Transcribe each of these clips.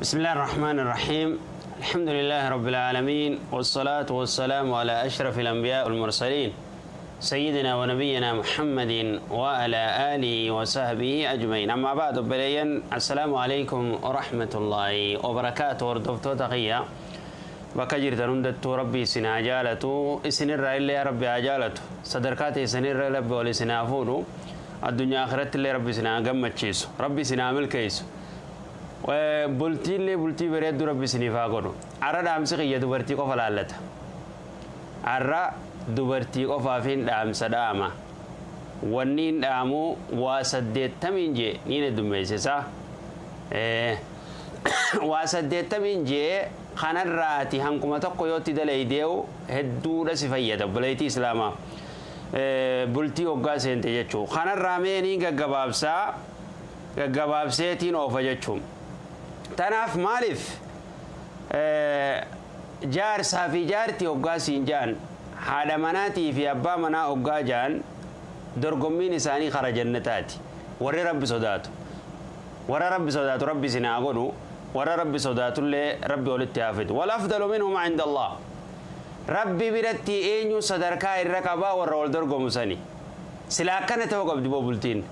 بسم الله الرحمن الرحيم. الحمد لله رب العالمين، والصلاة والسلام على أشرف الأنبياء والمرسلين، سيدنا ونبينا محمد وعلى آله وصحبه أجمعين. أما بعد، بليا السلام عليكم ورحمة الله وبركاته. وردفتو تقيا bakka jirtan hundattuu Rabbi isin haa jaalatu, isinirraa illee Rabbi haa jaalatu, sadarkaa teessanirra Rabbi ol isin haa fuudhu, addunyaa akhiratti illee Rabbi isin haa gammachiisu, Rabbi isin haa milkeessu, bultiillee bultii bareedduu Rabbi isiniif haa godhu. Arra dhaamsi kiyya dubartii qofa laallata. Arra dubartii qofaaf hin dhaamsa dhaama. Wanni hin dhaamu waa 80n jee niin heddummeessisa. Waa 80n jee kanarraati hankuma tokko yootti dalaydee'u hedduudha si fayyada, obboleettii islaamaa, bultii hoggaa seente jechuu. Kanarraa meeniin gaggabaabsaa gaggabaabseetiin oofa jechuu. Tanaaf maaliif jaarsaa fi jaartii hoggaa siin jaan, haadha manaatii fi abbaa manaa hoggaa jaan, dorgommiin isaanii kara jannataati. Warri Rabbi sodaatu, warra Rabbi sodaatu Rabbi isin haa godhu, warra Rabbi sodaatullee Rabbi walitti haa fidu. والأفضل منهم عند الله, Rabbi biratti eenyu sadarkaa irra qabaa? Warra wal dorgomu sani. Silaa akkana ta'uu qabdi boo bultiin.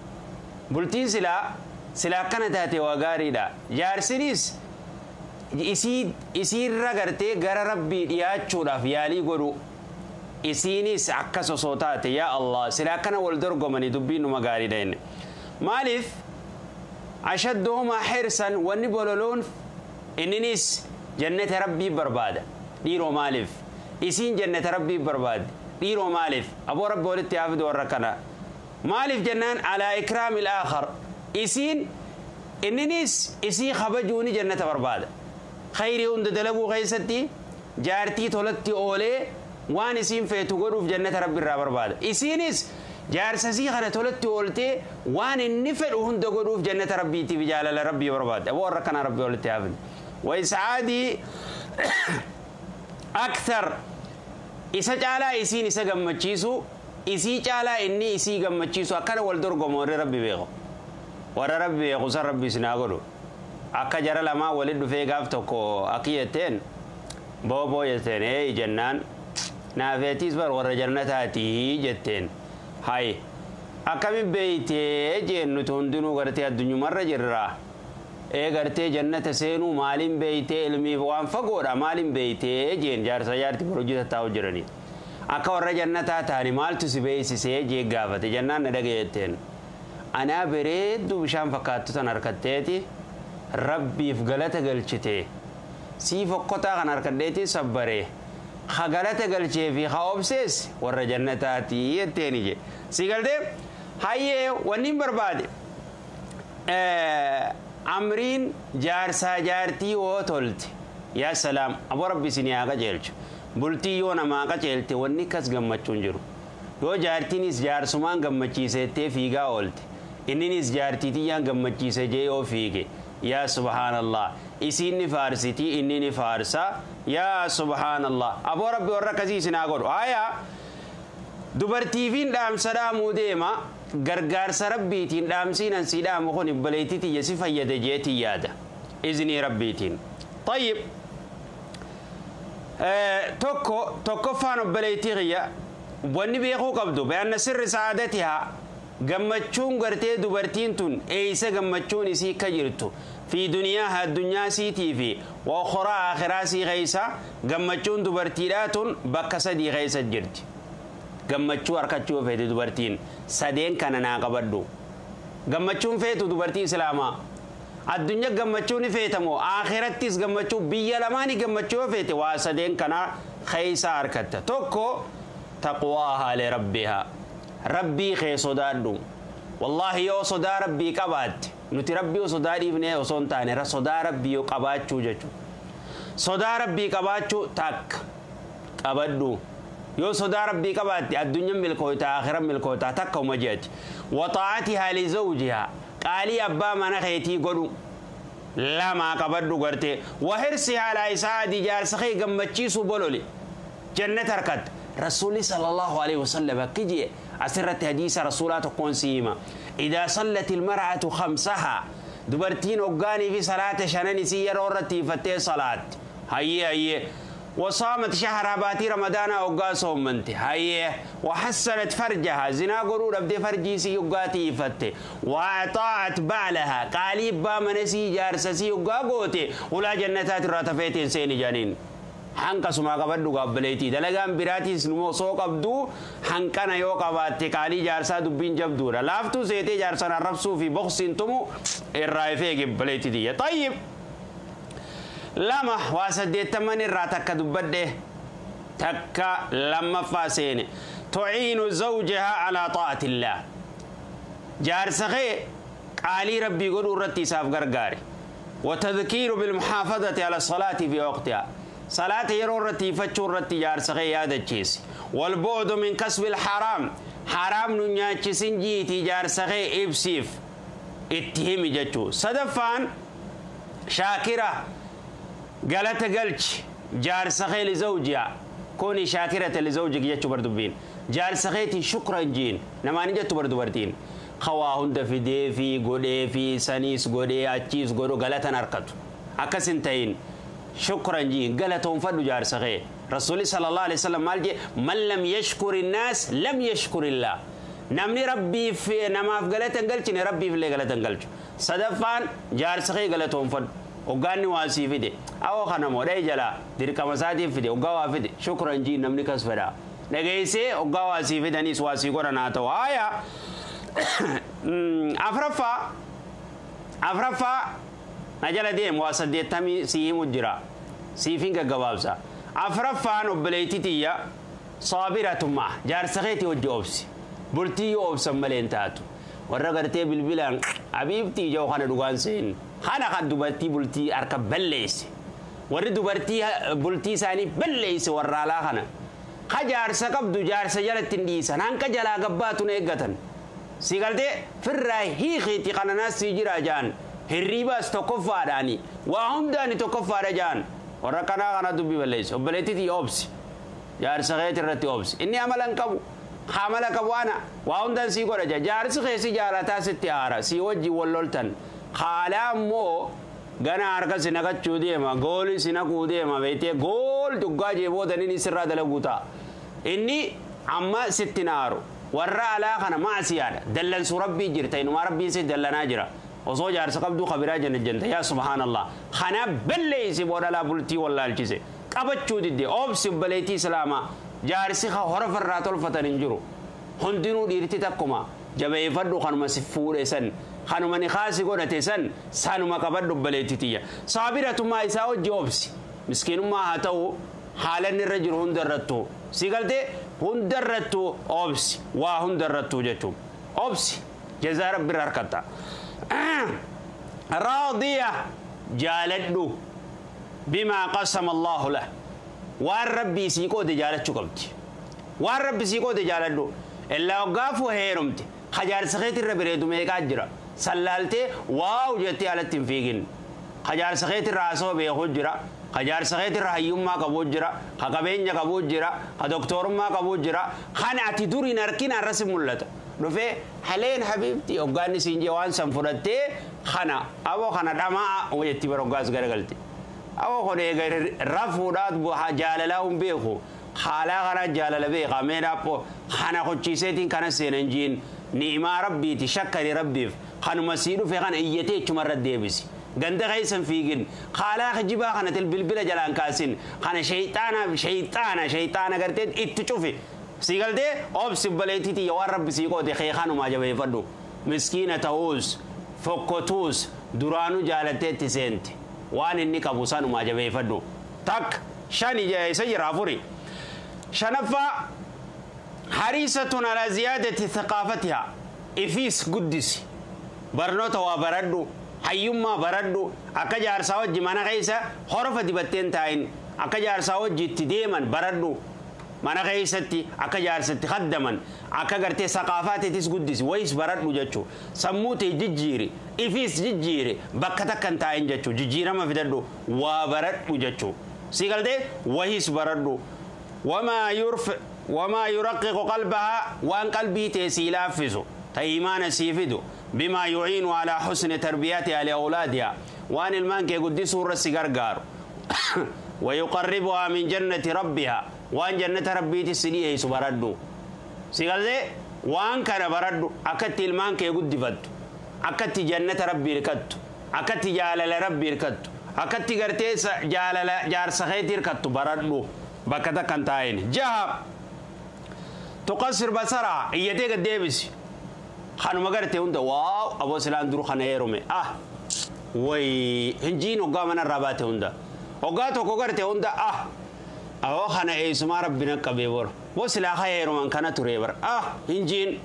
Bultiin silaa akkana taate waa gaariidha. Jaarsinis isii isiirra gartee gara Rabbii dhiyaachuudhaaf yaalii godhu, isiinis akkas osoo taate, yaa Allah, silaa akkana wal dorgomanii dubbiin numa gaariidha. Inni maaliif أشدهما حرصا? Wanni bololoon inninis jannata Rabbii barbaada, dhiiroo maaliif? Isiin jannata Rabbii barbaadde, dhiiroo maaliif? Aboo Rabbi walitti haa fidu warra kana. Maaliif jennaan, على إكرام الآخر, isiin inninis isii kabajuuni jannata barbaada. Khayrii hunda dalaguu keessatti jaartii tolatti oolee waan isiin feetu godhuuf jannata Rabbi irraa barbaada. Isiinis jaarsasii kana tolatti ooltee waan inni fedhu hunda godhuuf jannata Rabbiitiif jaalala Rabbii barbaada. Aboo warra kana Rabbi walitti haa fidu. وإسعاده أكثر, isa caalaa isiin isa gammachiisu, isii caalaa inni isii gammachiisu, akkana wal dorgomu warri Rabbi beeku. Warra Rabbi beeku san Rabbi isin haa godhu. Akka jara lamaa walit dhufee gaaf tokko akki jetteen, booboo jetteen, ee jennaan, naafeetiis bar warra jannataatii jetteen. Hay, akkami beeytee jeen? Nuti hundinuu gartee addunyumarra jirra, ee gartee jannata seenuu maaliin beeytee? Ilmiif waan fagoodha, maaliin beeytee jeen. Jaarsa jaarti barojii tattaa'u jiranii, akka warra jannataa ta'ani maaltu si beeysisee jee gaafate. Jannaan, na dhagayeetteen, anaa bareedduu bishaan fakkaattu tan harkatteeti Rabbiif galata galchite, sii fokkotaa kan harkadheetiin sabbaree ha galata galchee fi ha obsees warra jannataatii jetteeni je. Si galtee? Hayyee, wanni hin barbaade amriin jaarsaa jaartii yoo tolte, yaa salaam, aboo Rabbi isin haa qajeelchu. Bultii yoo namaa qajeelte wanni kas gammachuun jiru. Yoo jaartiinis jaarsumaan gammachiisettee fiigaa oolte, inninis jaartii tiyyaan gammachiise jee yoo fiige, yaa subhaanallah, isiin ni faarsitii, inni ni faarsa, yaa subhaanallah, aboo Rabbi warra akkasii isin haa godhu. Hayaa, dubartiifiin dhaamsa dhaamuu deema. Gargaarsa Rabbiitiin dhaamsiin ansii dhaamu kun ibbaleetii tiyya si fayyade jeetii yaada, iznii Rabbiitiin. طيب, tokko tokkoffaan, obboleettii kiyya, wanni beekuu qabdu بأن سر سعادتها, gammachuun gartee dubartiin tun eeysa gammachuun isii ka jirtu, في دنياها, addunyaa siitii fi وأخراها, akhiraa sii keeysa. Gammachuun dubartiidhaa tun bakka sadii keeysa jirti. Gammachuu harkachuu feete dubartiin sadeen kana naa qabadhu. Gammachuun feetu dubartii islaamaa addunyaa gammachuu ni feetamoo akhirattis gammachuu, biyya lamaanii gammachuu yoo feete, waa sadeen kana keeysa harkatta. Tokko, تقواها لربها, Rabbii kee sodaadhu. Wallaahi, yoo sodaa Rabbii qabaatte, nuti Rabbii sodaa dhiifnee osoo hin taane, sodaa Rabbii yoo qabaachuu jechuudha. Sodaa Rabbii qabaachuu takka qabadhu. Yoo sodaa Rabbii qabaatte addunyaan milkooytaa, akhiran milkooytaa, takka uma jeeti. وطاعتها لزوجها, qaalii abbaa mana keetii godhu, lamaa qabadhu gartee. وحرصها على إسعاده, jaarsa kee gammachiisuu bololi, jannata harkatta. Rasuulli صلى الله عليه وسلم akki jee. Asirratti hadiisa rasuulaa tokkoon si hima. إذا صلت المرأة خمسها, Dubartiin hoggaanii fi salaata shanan isii yeroo irratti hiifattee salaatti. Hayyee hayyee. وصامت شهر باتي رمضان أوقا صومنت هي وحسنت فرجها زنا قرور أبدي فرجي سي يقاتي فتي وأطاعت بعلها قاليب با منسي جارسسي يقا قوتي ولا جنتات راتفيتين سيني جانين hanka sumaa qabadhu gaabbileetii dalagaan biraatiis nu osoo qabdu hanqana yoo qabaatte qaalii jaarsaa dubbiin jabduudha laaftuu seetee jaarsan arrabsuu fi boqsiin tumu irraa ifee gibbaleetii tiyya tayyib lama waa saddeettaman irraa takka dubbadhe takka lammaffaa seene tuciinu zawjahaa alaa xaa'ati illaah jaarsa kee qaalii rabbii godhuu irratti isaaf gargaare وتذكير بالمحافظة على الصلاة في وقتها صلاة يرو رتي فتشو رتي جارسخي يادا تشيس والبعد من كسب الحرام حرام نياتشسن جيتي جارسخي إبسيف اتهمي جتشو صدفان شاكرة قالت قلش جارسخي لزوجها كوني شاكرة لزوجك جتشو بردوبين جارسخيتي شكرا جين نماني جتشو بردو بردين خواهن دفدي في قولي في سنيس قولي أتشيس قولو قالت نركتو أكسنتين شكرا جين قالتهم فدو جار صغير رسول صلى الله عليه وسلم مالجي من لم يشكر الناس لم يشكر الله نمني ربي في نما في قالتن قلتني ربي في اللي قالتن قلت صدفان جار صغير قالتهم فدو وقاني واسي فيدي أو خنا موري جلا دير كمساتي فيدي وقوا فيدي شكرا جين نمني كسفدا نجيسي وقوا واسي فيدي نيس واسي قرنا تو آيا أفرفا أفرفا نجلا ديم واسديتامي سيهم الجرا سيفين كجوابسا أفرفان وبليتي صابرة مع جار سخيتي وجي أوبسي بلتي أوبس ملين تاتو ورقرتي بالبلان حبيبتي جو خنا دوغان سين خنا خد دبرتي بلتي أركب بليس ور دبرتي بلتي ساني بليس ورالا خنا خجار سكب دو جار سجلت تنديسان هنك جلا قباتو نيغتن سيغلتي فراي هي خيتي خنا ناس سيجرا جان hirriibaas tokkoffaadhaani waa hundaani tokkoffaadha jaan warra kanaa kana dubbii balleessu obboleettiitii obsi jaarsa keeti irratti obsi inni amala hin qabu amala qabu ana waa hundaan sii godha jaa jaarsi keessi jaalataa sitti haara sii wajjin wal loltan haalaa immoo gana harka si naqachuu deema goolii si naquu deema beektee gool duggaa jee booda inni sirraa dalaguu ta'a inni amma sitti naaru warra alaa kana maasiyaadha dallansuu rabbii jirta inumaa rabbiin si dallanaa jira osoo jaarsa qabduu kabiraa janna jenta yaa subhaanallah kana balleeysi boodalaa bultii wallaalchise qabachuu didde obsi obbaleetii islaamaa jaarsi horofa irraa tolfatan hin jiru hundinuu dhiirti takkuma jabeeffadhu kanuma si fuudhe san kanuma nikaasi godhate san sanuma qabadhu obbaleetii tiyya saabiratummaa isaa hojii obsi miskiinummaa haa ta'u haalan irra jiru hundarrattu si galtee hundarrattu obsi waa hundarrattu jechuun obsi jazaa rabbi irra harkatta. راضية جالدو بما قسم الله له وان ربي سيكو دي جالدشو قبتي وان ربي سيكو دي جالدو إلا وقافو هيرمتي خجار سخيت الربريدو ميكا جرا سلالتي واو جتي على التنفيقين خجار سخيت الراسو بيخو جرا خجار سخيت الرهيوم ما قبو جرا خقبين قبو جرا خدكتور ما قبو جرا خانعتي دوري نركين الرسم ملتا dhufee haleen habiibti hoggaanni siin jee waan san fudhattee kana aboo kana dhamaa jetti bara hoggaas garagalte aboo kun eega rafuudhaat jaalalaa hin beeku haalaa kana jaalala beeka mee dhaaphoo kana kochiiseetiin kana seenan jiin ni'imaa rabbiiti shakkari rabbiif kanuma sii dhufe kana iyyatee ichumarra deebisi ganda keessan fiigin haalaa kijibaa kana bilbila jalaan kaasin kana shayxaana shayxaana shayxaana gartee itti cufi siigaltee obsi baleetiiti waan rabbi sii qoode keekanumaa jabeeffadhu miskiina ta'uus fokkotuus duraanuu jaalatteetti seente waan inni qabu sanumaa jabeeffadhu takka shani isa jira afuri shanaffaa hariisatun alaa ziyaadati thaqaafatiha ifiis guddisi barnoota waa baradhu hayyummaa baradhu akka jaarsaa wajji mana keessa horofa dibatteen taa'in akka jaarsaa wajji itti deeman baradhu mana keessatti akka jaarsatti khaddaman akka gartee saqaafaatiitis guddisi wayis baradhu jechuu sammuu ta'e jijjiiri ifiis jijjiiri bakka takka hin taa'in jechuu jijjiirama fidadhu waa baradhu jechuu si galtee wayis baradhu wamaa yuraqqiqu qalbahaa waan qalbii ta'e sii laaffisu ta iimaana sii fidu بما يعين على حسن تربيتها لأولادها وان المانك يقدسوا الرس غرغار ويقربها من جنة ربها وان جنة ربي تسليه سبردو سيغلي وان كان بردو أكت المانك يقدفت أكت جنة ربي ركت أكت جالل ربي ركت أكت غرتيس جالل جار سخيتي ركت بردو بكتا كنتاين جهب تقصر بصرها إيتيك الديبس خانو مغرتي هنده واو أبو سلام درو خانه يرومي وي هنجين وقا من الربات هنده وقاتو كوغرتي هنده أو خانه إيسما ربنا كبيبور وسلا خير من كان تريبر هنجين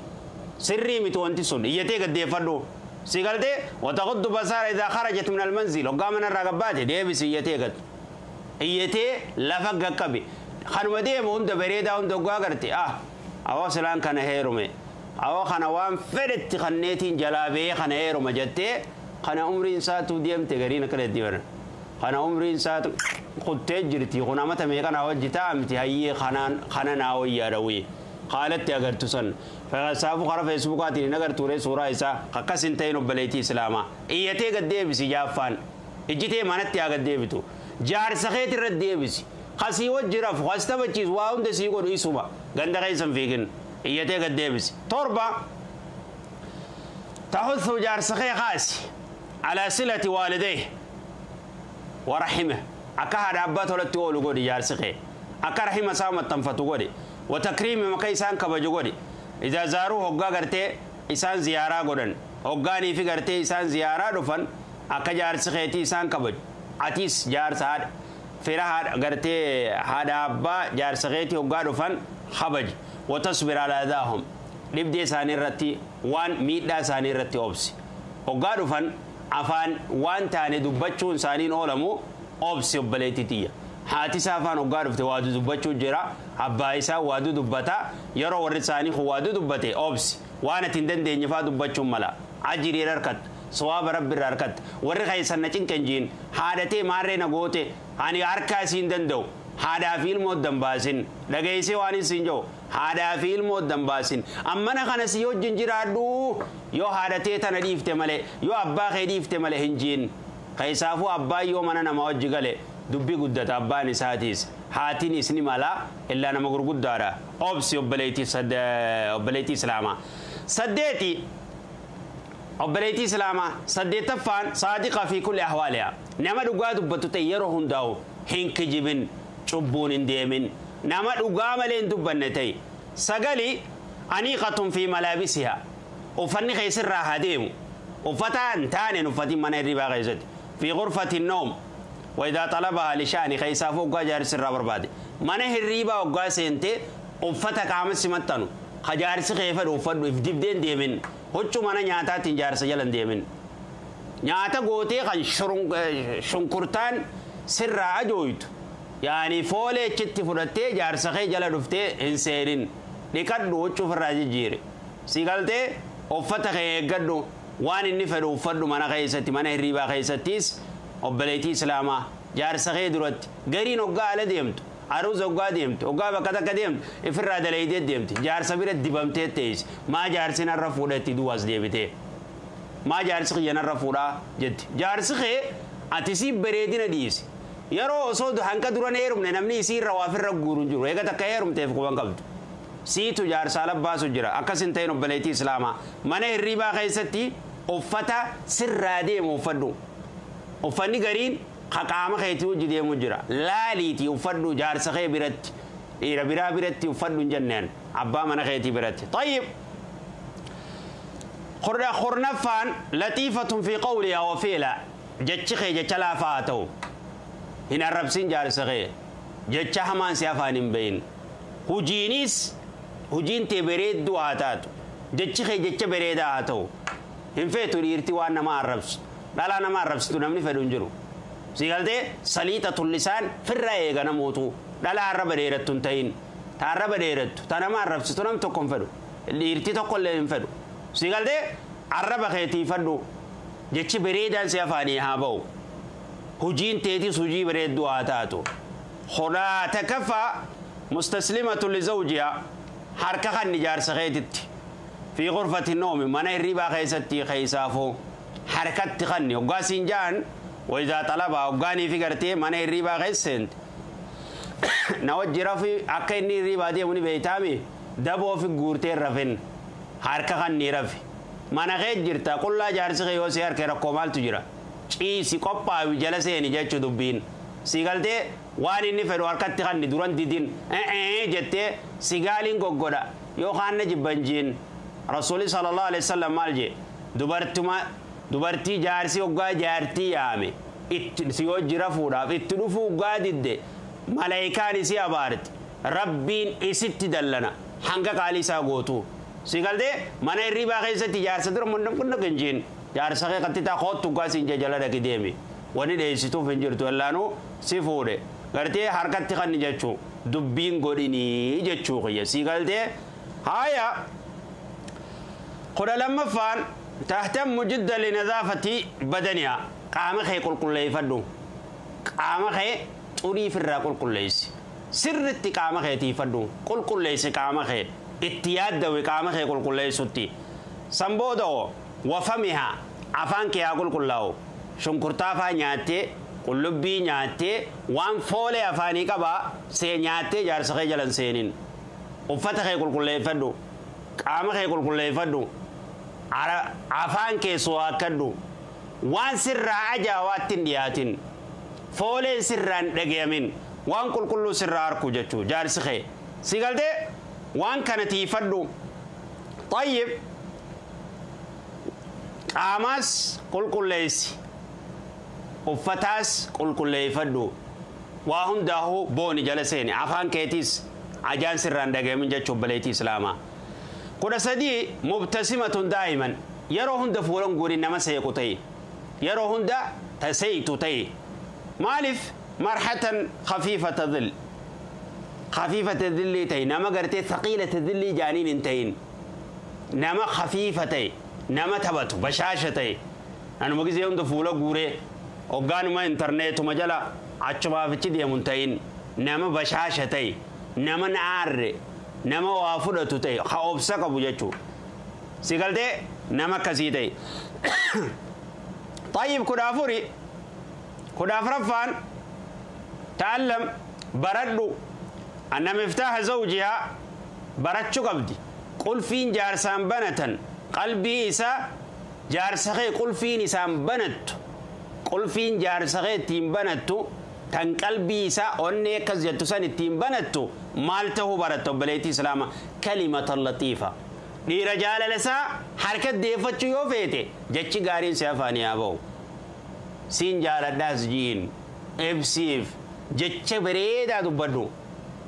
سري متوانتي سن إيتيك الديفردو سيقلتي وتغض بصرها إذا خرجت من المنزل وقا من الرقبات ديبس إيتيك إيتي لفق كبي خانو ديم هنده بريدا هنده وقا أو سلام كان هيرومي أو خنا وان فرت خنيتين جلابي خنا هيروم جتة خنا عمري ساتو ديم تجرين كل ديور خنا عمري ساتو قد تجرتي خنا متى ميكان أوجتا أمتي هي خنا خنا ناوي يا روي قالت يا قرتسن فسافو خرا فيسبوكاتي نجر توري سورة إسا خكسنتين وبليتي سلاما إيتي قد بس جافان إجتي مانت يا قد بتو جار سخيت الرد بس خسي وجرف خستبتشيز واون دسيقول إيسوما غند غيسن فيكن إيتي قد ديبس تربة تحث جار سخي خاسي على صلة والديه ورحمه أكهر أباته لتقول قولي جار سخي أكا رحمة سامة تنفتو قولي وتكريم مكيسان كبجو قولي إذا زاروه هقا قرتي إسان زيارة قولن هقاني في قرتي إسان زيارة رفن أكا جار سخيتي إسان كبج أتيس جار سهاد فيرا قرتي هذا أبا جار سخيتي هقا رفن خبج وتصبر على أذاهم نبدي ساني رتي وان ميدا ساني رتي أوبسي وقالوا فن أفان وان تاني دبتشون سانين أولمو أوبسي وبليتي تيا هاتي سافان وقالوا في وادو دبتشو جرا أبايسا وادو دبتا يرو ورد ساني خوادو دبتي أوبسي وانا تندن دي نفا دبتشون ملا أجري ركت صواب رب الركت ورخي سنتين كنجين هادتي مارينا غوتي هاني أركاسين دندو هذا فيلم ودم باسين لقيسي واني سينجو هذا فيلم ودم باسين أما أنا خنا سيو جنجرادو يو هذا تيتا نديف تملي يو أبا خديف تملي هنجين خيسافو أبا يو من أنا موجه قلي دبي قدة أبا نساتيس هاتيني سني مالا إلا أنا مغرق قدارة أوبسي أبليتي سد أبليتي سلامة سديتي أبليتي سلامة سديت فان صادقة في كل أحوالها نما دقادو بتطيرهم داو هنك جبن cubbuun hin deemin nama dhugaa malee hin dubbanne ta'e sagali aniiqatun fi malaabisiha uffanni keessirraa haa deemu uffata hin taaneen uffatiin mana hirribaa keessatti fi ghurfati noom وإذا طلبها لشأن keessaafu hoggaa jaarsirraa barbaade mana hirribaa hoggaa seente uffata qaama simattanu ka jaarsi kee fedhu uffadhu if dibdeen deemin huccuu mana nyaataatiin jaarsa jala hin deemin nyaata gootee kan shunkurtaan sirraa ajooytu يعني فولي تشتي فرتي جار سخي جلا دفتي إنسانين لكدو وشوف الراجل جيري سيقالتي أفتح يقدو وان النفر وفدو منا خيستي منا هريبا خيستيس وبليتي سلامة جار سخي درت قرين وقا على ديمت عروز وقا ديمت وقا بكذا كديمت إفر هذا ليدي ديمت جار سبيرة دبمتي تيس ما جار سين الرفودة تدواس ديبتي ما جار سخي الرفودة جد جار سخي أتسيب بريدنا ديس yeroo osoo hanqa duran heerumne namni isii irra waa firra guuru hin jiru eega takka heerumteef quban qabdu siitu jaarsaa labbaasu jira akkas hin ta'in obboleettii islaamaa mana hirribaa keessatti uffata sirraa deemu uffadhu uffanni gariin qaama keetii hojii deemu jira laaliitii uffadhu jaarsa kee biratti dhiira biraa biratti uffadhu hin jenneen abbaa mana keetii biratti tayyib kurnaffaan latiifatun fi qawlihaa wa fi'laa jechi kee jecha laafaa haa ta'u hin arrabsin jaarsa kee jecha hamaan si afaan hin bahin hujiinis hujiin tee bareedduu haa taatu jechi kee jecha bareedaa haa ta'u hin feetu dhiirti waan nama arrabsu dhalaa nama arrabsitu namni fedhu hin jiru si galtee saliixatul lisaan firra eega namootu dhalaa arraba dheerattu hin ta'in ta arraba dheerattu ta nama arrabsitu nam tokko hin fedhu dhiirti tokko illee hin fedhu si galtee arraba keetiifadhu jechi bareedaan si afaanii haa ba'u hujiin teetis hujii bareedduu haa taatu hodaa takaffaa mustaslimatu lizawjihaa harka kanni jaarsa keetitti Fi ghurfati noomi mana hirribaa keessatti keessaafuu harkatti kanni hoggaa siin jaan wayzaa xalabaa hoggaanii fi gartee mana hirribaa keessa seente. Na wajji rafi akka inni hirribaa deemu ni beeytaami daboo fi guurtee rafin harka kanni rafi. Mana kee jirta qullaa jaarsi kee yoo si harka rakkoo maaltu jira ciisi qophaawi jala seeni jechuu dubbiin si galtee waan inni fedhu harkatti kanni duran didin jettee sigaaliin goggodha yookaan na jibban jiin. Rasuuli sallallahu alaihi wasallam maal jee dubartii jaarsi hoggaa jaartii yaame itti si wajji rafuudhaaf itti dhufuu hoggaa didde malaayikaan isii abaarti rabbiin isitti dallana hanga qaalii isaa gootu. Si galtee mana hirribaa keessatti jaarsa dura mundam kunna ganjiin jaarsa kee qattitaa koottu hoggaa siin jala dhaqi deemi wani dheessituuf hin jirtu wallaanuu si fuudhe gartee harkatti kanni jechuu dubbiin godhinii jechuu kiyya si galtee haaya. 12ffaan tahtammu jidda linadaafati badaniyaa qaama kee qulqulleeffadhu qaama kee xurii firraa qulqulleessi sirritti qaama kee tiifadhu qulqulleessi qaama kee itti yaaddawe qaama kee qulqulleessutti san booda wafamiha afaan kee haa qulqullaa'u shunkurtaa faa nyaattee qullubbii nyaattee waan foolee afaanii qabaa see nyaattee jaarsa kee jalan seenin uffata kee qulqulleeffadhu qaama kee qulqulleeffadhu afaan kee suwaakkadhu waan sirraa ajaawaatti hin dhiyaatin fooleen sirraa hin dhagayamin waan qulqulluu sirraa harku jechuu jaarsi kee si galtee waan kana tiifadhu. Tayyib qaamaas qulqulleessi uffataas qulqulleeffadhu waa hundaa'uu booni jala seeni afaan keetiis ajaan sirraa hin dhagayamin jechuu obboleettii islaamaa. 13 mubtasimatun daa'iman yeroo hunda fuulan guurin nama seequ ta'e yeroo hunda taseeytu ta'e maaliif marhatan khafiifata dhil khafiifata dhillii ta'e nama gartee thaqiilata dhillii jaaniin hin ta'in nama khafiifa ta'e nama taphatu bashaasha ta'e anuma gisee hunda fuula guuree hoggaanuma intarneetuma jala achumaafichi deemu hin ta'in nama bashaasha ta'e nama na'aarre nama waa fudhatu ta'e ha obsa qabu jechuu si galtee nama akkasii ta'e. Tayyib 14 14ffaan ta'allam baradhu anna miftaaha zawjihaa barachuu qabdi qulfiin jaarsaan banatan qalbii isaa jaarsa kee qulfiin isaan banattu qulfiin jaarsa kee ittiin banattu tan qalbii isaa onnee akkas jettu san ittiin banattu maal ta'uu baratta obboleettii islaama kalimatan latiifa dhiira jaalala isaa harka deeffachuu yoo feete jechi gaariin si afaanii haa ba'u siin jaaladhaas jiin ibsiif jecha bareedaa dubbadhu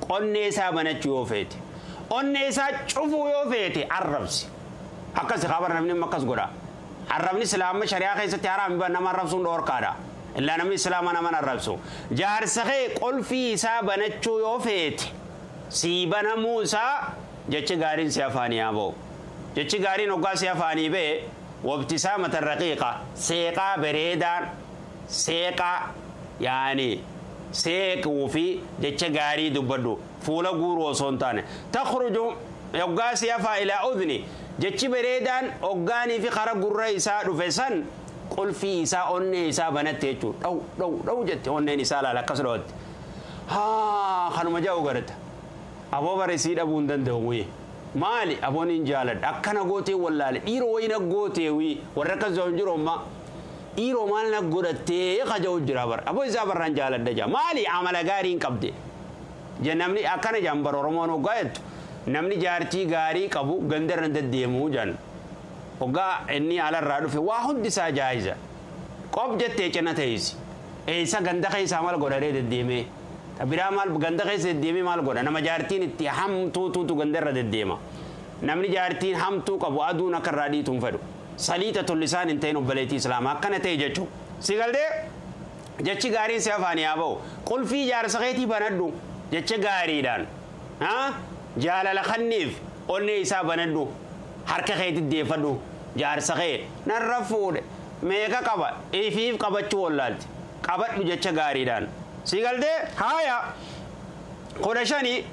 qonnee isaa banachuu yoo feete onnee isaa cufuu yoo feete arrabsi akkas kabar namni akkas godha arrabni islaama shari'aa keessatti haraam nama arrabsuun dhoorkaadha illaa namni islaama nama arrabsu jaarsa kee qolfii isaa banachuu yoo feete sii banamuu isaa jechi gaariin si afaanii haa ba'u jechi gaariin hoggaa si afaanii ba'e wabtisaamatan raqiiqa seeqaa bareedaan seeqaa yaani seequu fi jecha gaarii dubbadhu fuula guuruu osoo hin taane takhruju hoggaa si afaa ilaa udni jechi bareedaan hoggaanii fi kara gurra isaa dhufe san qulfii isaa onnee isaa banatte jechuudha dhaw dhaw dhaw jette onneen isaa laala akkas dhawatte haa kanuma ja'u garata aboo bare sii dhabuu hin danda'u wii maali aboon hin jaaladha akkana gootee wallaale dhiiroo wayina gootee wii warra akkas jedhu hin jiru amma dhiiroo maal na godhattee kaja'u jira bara aboo isaa barraan jaaladha jaa maali amala gaarii hin qabde je namni akkana jaan bara Oromoon hoggaa jettu namni jaartii gaarii qabu gandarra hin deddeemuu jaan hoggaa inni alarraa dhufe waa hundi isaa jaayiza qof jettee cina teessi eessa ganda keessaa maal godhadhee deddeemee biraa maal ganda keessa deddeemee maal godha nama jaartiin itti hamtuutuutu gandarra deddeema namni jaartiin hamtuu qabu aduun akka irraa dhiitu hin fedhu saliixa tollisaan hin ta'in obboleettii islaamaa akkana ta'e jechuu si galtee jechi gaariin si afaanii haa ba'u qulfii jaarsa keetii banadhu jecha gaariidhaan jaalala kanniif onnee isaa banadhu harka keetti deeffadhu jaarsa kee narra fuudhe meeqa qaba ifiif qabachuu wallaalti qabadhu jecha gaariidhaan si galtee haaya 15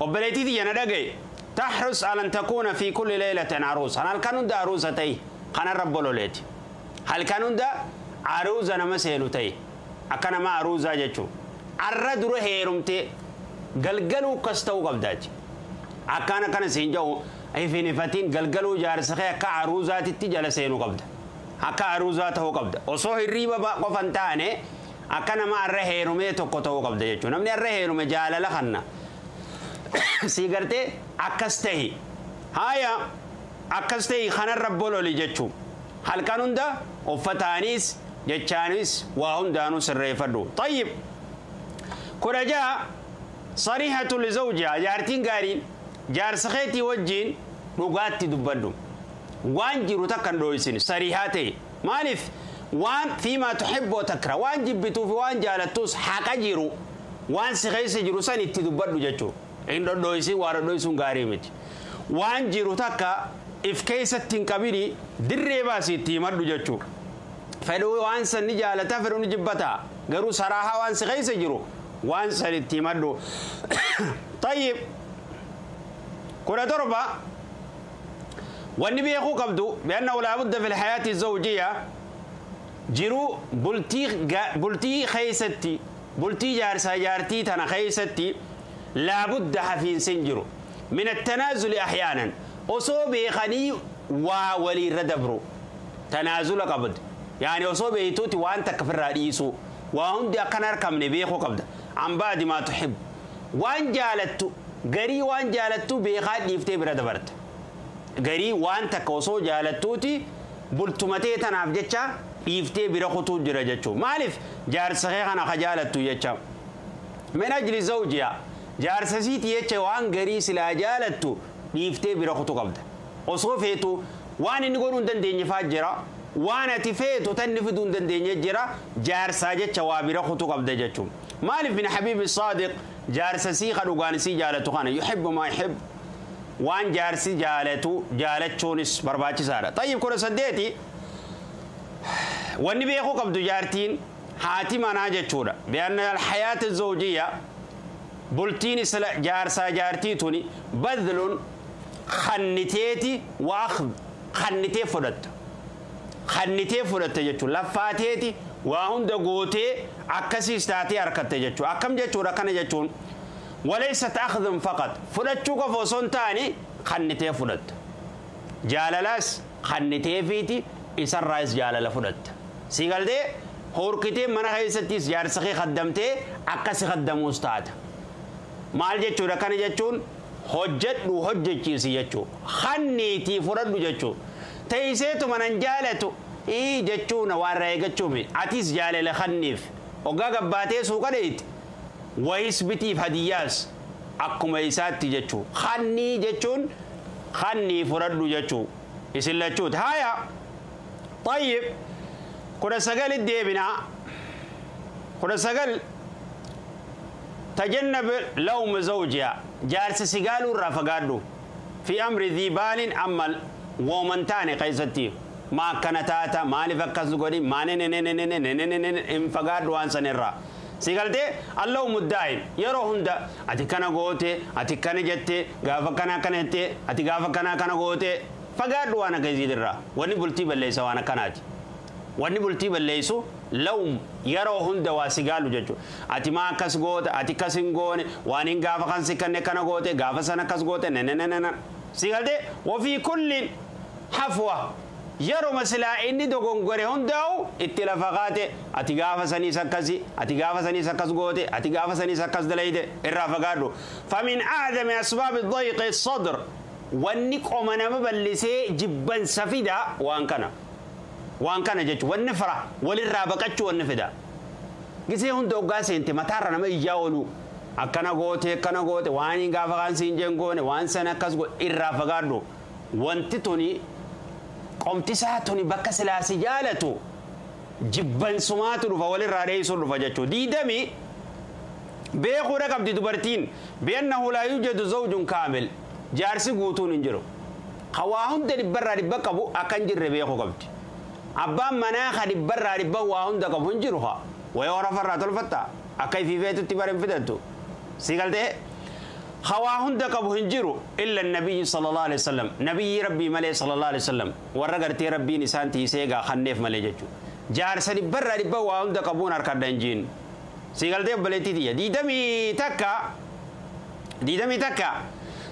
obboleettii tiyya na dhagaye Tahrus alan takuuna fi kulli laylatin aruusa. Halkan hunda aruusa ta'i. Kana rabbololeeti. Halkan hunda aruusa nama seenu ta'i. Akka nama aruusaa jechuun. Arra dura heerumtee galgaluu kas ta'uu qabdaati. Akkaan akkana siin jedhu ifin ifatiin galgaluu jaarsa kee akka aruuzaatitti jala seenuu qabda. Akka aruuzaa ta'uu qabda. Osoo hirriiba qofa hin taane akka nama arra heerumee tokko ta'uu qabda jechuudha. Namni arra heerume jaalala kanna. Sii gartee akkas tahi. Haaya akkas tahi kanarra bololi jechuudha. Halkan hunda uffataanis jechaanis waa hundaanuu sirreeffadhu. Tayyib. 16 sarihatu lizawjiha jaartiin gaariin jaarsa keetii wajjiin dhugaatti dubbadhu. Waan jiru takka hin dho'isin sarihaa ta'e. Maaliif waan fiimaa tuhibbu wa takra waan jibbituu fi waan jaalattus haqa jiru waan si keessa jiru san itti dubbadhu jechuudha. Hin dhodho'isin waa dhodho'isuun gaarii miti. Waan jiru takka if keessatti hin qabini dirree baasii itti himadhu jechuudha. Fedhuu waan san ni jaalata fedhuu ni jibbata garuu saraahaa waan si keessa jiru waan san itti himadhu. Tayyib. 17 wanni beekuu qabdu bi'annahu laa budda fi lhayaati zawjiyya jiruu bultii keessatti bultii jaarsaa jaartii tana keessatti laa budda hafiinsi hin jiru min attanaazuli ahyaanan osoo beekanii waa waliirra dabru tanaazula qabdu yaani osoo beektuuti waan takka ofirraa dhiisuu waa hundi akkan harkamne beekuu qabda an baadi maa tuhibbu waan jaalattu garii waan jaalattu beekaa dhiiftee bira dabarta. Garii waan takka osoo jaalattuuti bultumatee tanaaf jecha dhiiftee bira kutuu jira jechuudha. Maaliif jaarsa kee kana ka jaalattu jecha. Min ajli zawjiha jaarsa siiti jecha waan garii silaa jaalattu dhiiftee bira kutuu qabda. Osoo feetu waan inni godhuu hin dandeenye faa jira. Waan ati feetu tanni fiduu hin dandeenye jira. Jaarsaa jecha waa bira kutuu qabda jechuudha. Maaliif min habiibi saadiq jaarsa sii ka dhugaan sii jaalatu kana yuhibbu maa yuhibbu. Waan jaarsi jaalatu jaalachuunis barbaachisaadha. Tayyib 18 wanni beekuu qabdu jaartiin haati manaa jechuudha. Bi'anna alhayaata zawjiyya bultiin jaarsaa jaartii tuni badlun khanniteeti waa khannitee fudhatta. Khannitee fudhatta jechuudha. Laffaateeti waa hunda gootee akkasiis taatee harkatte jechuudha. Akkam jechuudha kana jechuun walaysat akhdhun faqat fudhachuu qofa osoo hin taane khannitee fudhatta. Jaalalaas khannitee fiiti isarraas jaalala fudhatta. Sii galtee horkitee mana keessattis jaarsa kee khaddamtee akkasi khaddamuus taata. Maal jechuudha kana jechuun hojjedhu hojjechiisi jechuudha. Khanniitii fudhadhu jechuudha. Teesseetu manan jaalatu jechuun waan eeggachuumi. Atis jaalala khanniif. Hoggaa gabbaatee suuqa dheeyte wayis bitiif hadiyyaas akkuma isaatti jechuudha. Khannii jechuun khannii fudhadhu jechuudha. Isin lachuuti. Haaya. Tayyib. 19 deebinaa. 19 tajannab lawma zawjiha jaarsa sigaaluu irraa fagaadhu. Fi amri dhii baalin amma wooman taane keessatti maa akkana taata maaliif akkas godhi maa ne hin fagaadhu waan san irraa. Si galtee allahu muddaa'in yeroo hunda ati kana goote ati kana jette gaafa kana kana jette ati gaafa kana kana goote fagaadhu waan akkasii irraa. Wanni bultii balleessa waan akkanaati. Wanni bultii balleessu lawm yeroo hunda waa si gaalu jechuudha. Ati maa akkas goota ati akkas hin goone waan hin gaafa kan si kanne kana goote gaafa sana akkas goote ne ne ne ne. Si galtee wafii kullin hafwa yeroo silaa inni dogongore hundaa'u itti lafa kaate ati gaafa saniis akkasi ati gaafa saniis akkas goote ati gaafa saniis akkas dalayte irraa fagaadhu. Famin a'zami asbaabi dayqi sadr wanni qoma nama bal'isee jibbansa fida waan kana. Waan kana jechuun wanni fara walirraa baqachuu wanni fida. Gisee hunda hoggaa seente mataarra nama iyyaa oolu akkana goote akkana goote waan hin gaafa kaan siin jeen goone waan sana akkas goote irraa fagaadhu. Wanti tuni qomti isaa tuni bakka silaa si jaalatu jibbansumaatu dhufa walirraa dheessuu dhufa jechuudha. 20 beekuudha qabdi dubartiin bi'annahu laa yujadu zawjun kaamil jaarsi guutuun hin jiru. Ka waa hunda dhibbarraa dhibba qabu akka hin jirre beekuu qabdi. Abbaan manaa ka dhibbarraa dhibba waa hunda qabu hin jiru haa. Wayii hora farraa tolfatta akka ifii feetutti bara hin fidattu. Si galtee Hawaa hunda qabu hin jiru illa nabiyyi sallallahu alaihi wasallam, nabiyyi rabbii malee sallallahu alaihi wasallam, warra gartee rabbiin isaan tiisee egaa kanneef malee jechuudha. Jaarsa dhibbarraa dhibba waa hunda qabuun harkadha hin jiin. Si galtee obboleettii tiyya 21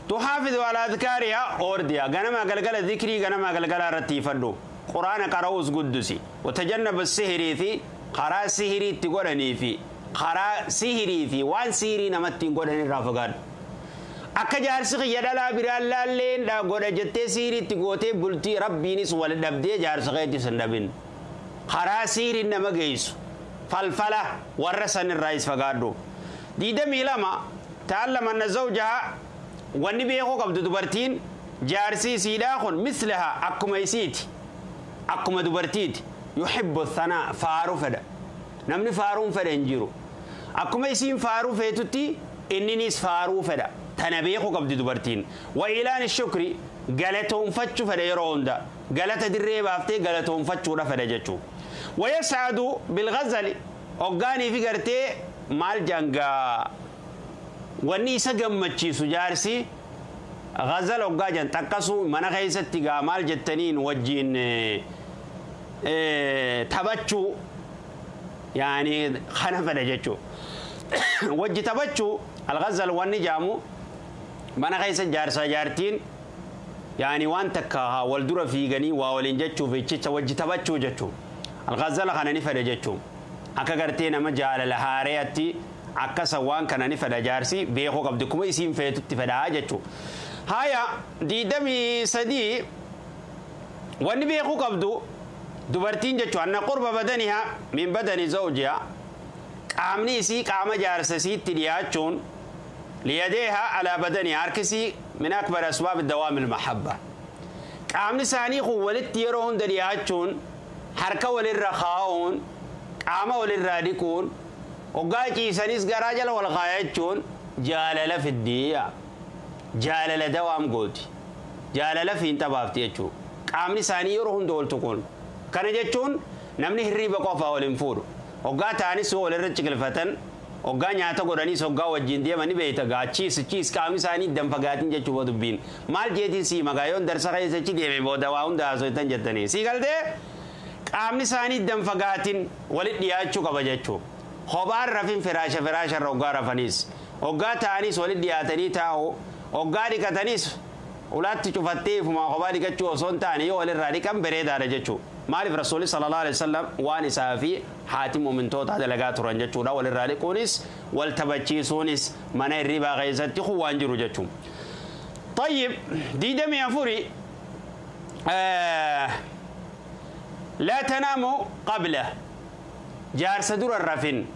tuhaafidu ala adkaarihaa oordiyaa ganama galgala dhikrii ganama galgala irratti ifadhu quraana qara'uus guddusi watajannaba sihirii fi karaa sihirii itti godhanii fi karaa sihirii fi waan sihirii namatti hin godhan irraa fagaadhu. Akka jaarsi kiyya dhalaa biraan laalleen godha jettee sihirii itti gootee bultii rabbiinis wal dhabdee jaarsa keettis hin dhabin. Karaa sihiriin nama geessu falfala warra san irraa is fagaadhu. 22 ta'allama anna zawjaha wanni beekuu qabdu dubartiin jaarsi isiidhaa kun mislaha akkuma isiiti akkuma dubartiiti yuhibbu thanaa faaruu fedha. Namni faaruun fedha hin jiru. Akkuma isiin faaruu feetutti inninis faaruu fedha. Tana beekuu qabdi dubartiin. Wa ilaan shukri galatoonfachuu fedha yeroo hunda. Galata dirree baaftee galatoonfachuudha fedha jechuudha. Wayas'adu bilghazali hoggaanii fi gartee maal jangaa wanni isa gammachiisu jaarsi ghazal hoggaa jan xaqqasuu mana keessatti gaa maal jettaniin wajjiin taphachuu yaani kana fedha jechuudha. Wajji taphachuu alghazal wanni jaamu mana keessa jaarsaa jaartiin yaani waan takka wal dura fiiganii waa waliin jechuuf jecha wajji taphachuu jechuudha. Alghazala kana ni fedha jechuudha. Akka gartee nama jaalala haareetti akkasa waan kana ni fedha jaarsi beekuu qabdi kuma isiin feetutti fedhaa jechuudha. Haya 23 wanni beekuu qabdu dubartiin jechuudha anna qurba badanihaa min badani zawjihaa qaamni isii qaama jaarsa isiitti dhiyaachuun liyadeehaa alaa badanihaa harkisii min akbar asbaab dawaami almahabba. Qaamni isaanii kun walitti yeroo hunda dhiyaachuun harka walirra kaa'uun qaama walirraa dhiquun hoggaa ciisanis garaa jala wal kaayachuun jaalala fiddiya. Jaalala dawaam gooti. Jaalala fiinxa baafti jechuudha. Qaamni isaanii yeroo hunda wal tuquun. Kana jechuun namni hirriiba qofaa wal hin fuudhu. Hoggaa ta'anis walirra ciqilfatan hoggaa nyaata godhaniis hoggaa wajjin deemanii beeyta gaa chiis chiis qaamni isaanii danfagaatiin jechuudha dubbiin. Maal jeetiin sii magaa yoon darsa keessa deeme booda waa hunda haasoftan jettanii. Sii galtee qaamni isaanii danfagaatiin walitti dhiyaachuu qaba jechuudha. Kophaan rafin firaasha firaasharra hoggaa rafaniis hoggaa ta'anis walitti dhiyaatanii taa'u hoggaa dhiqatanis ulaatti cufattee ifumaa kophaa dhiqachuu osoo hin taane yoo walirraa dhiqan bareedaadha jechuudha. Maaliif rasuulli sallallahu alaihi wasallam waan isaa fi haati muumintootaa dalagaa turan jechuudha. Walirraa dhiquunis wal taphachiisuunis mana hirribaa keessatti kun waan jiru jechuudha. Tayyib 24 laa tanaamu qabla jaarsa dura rafin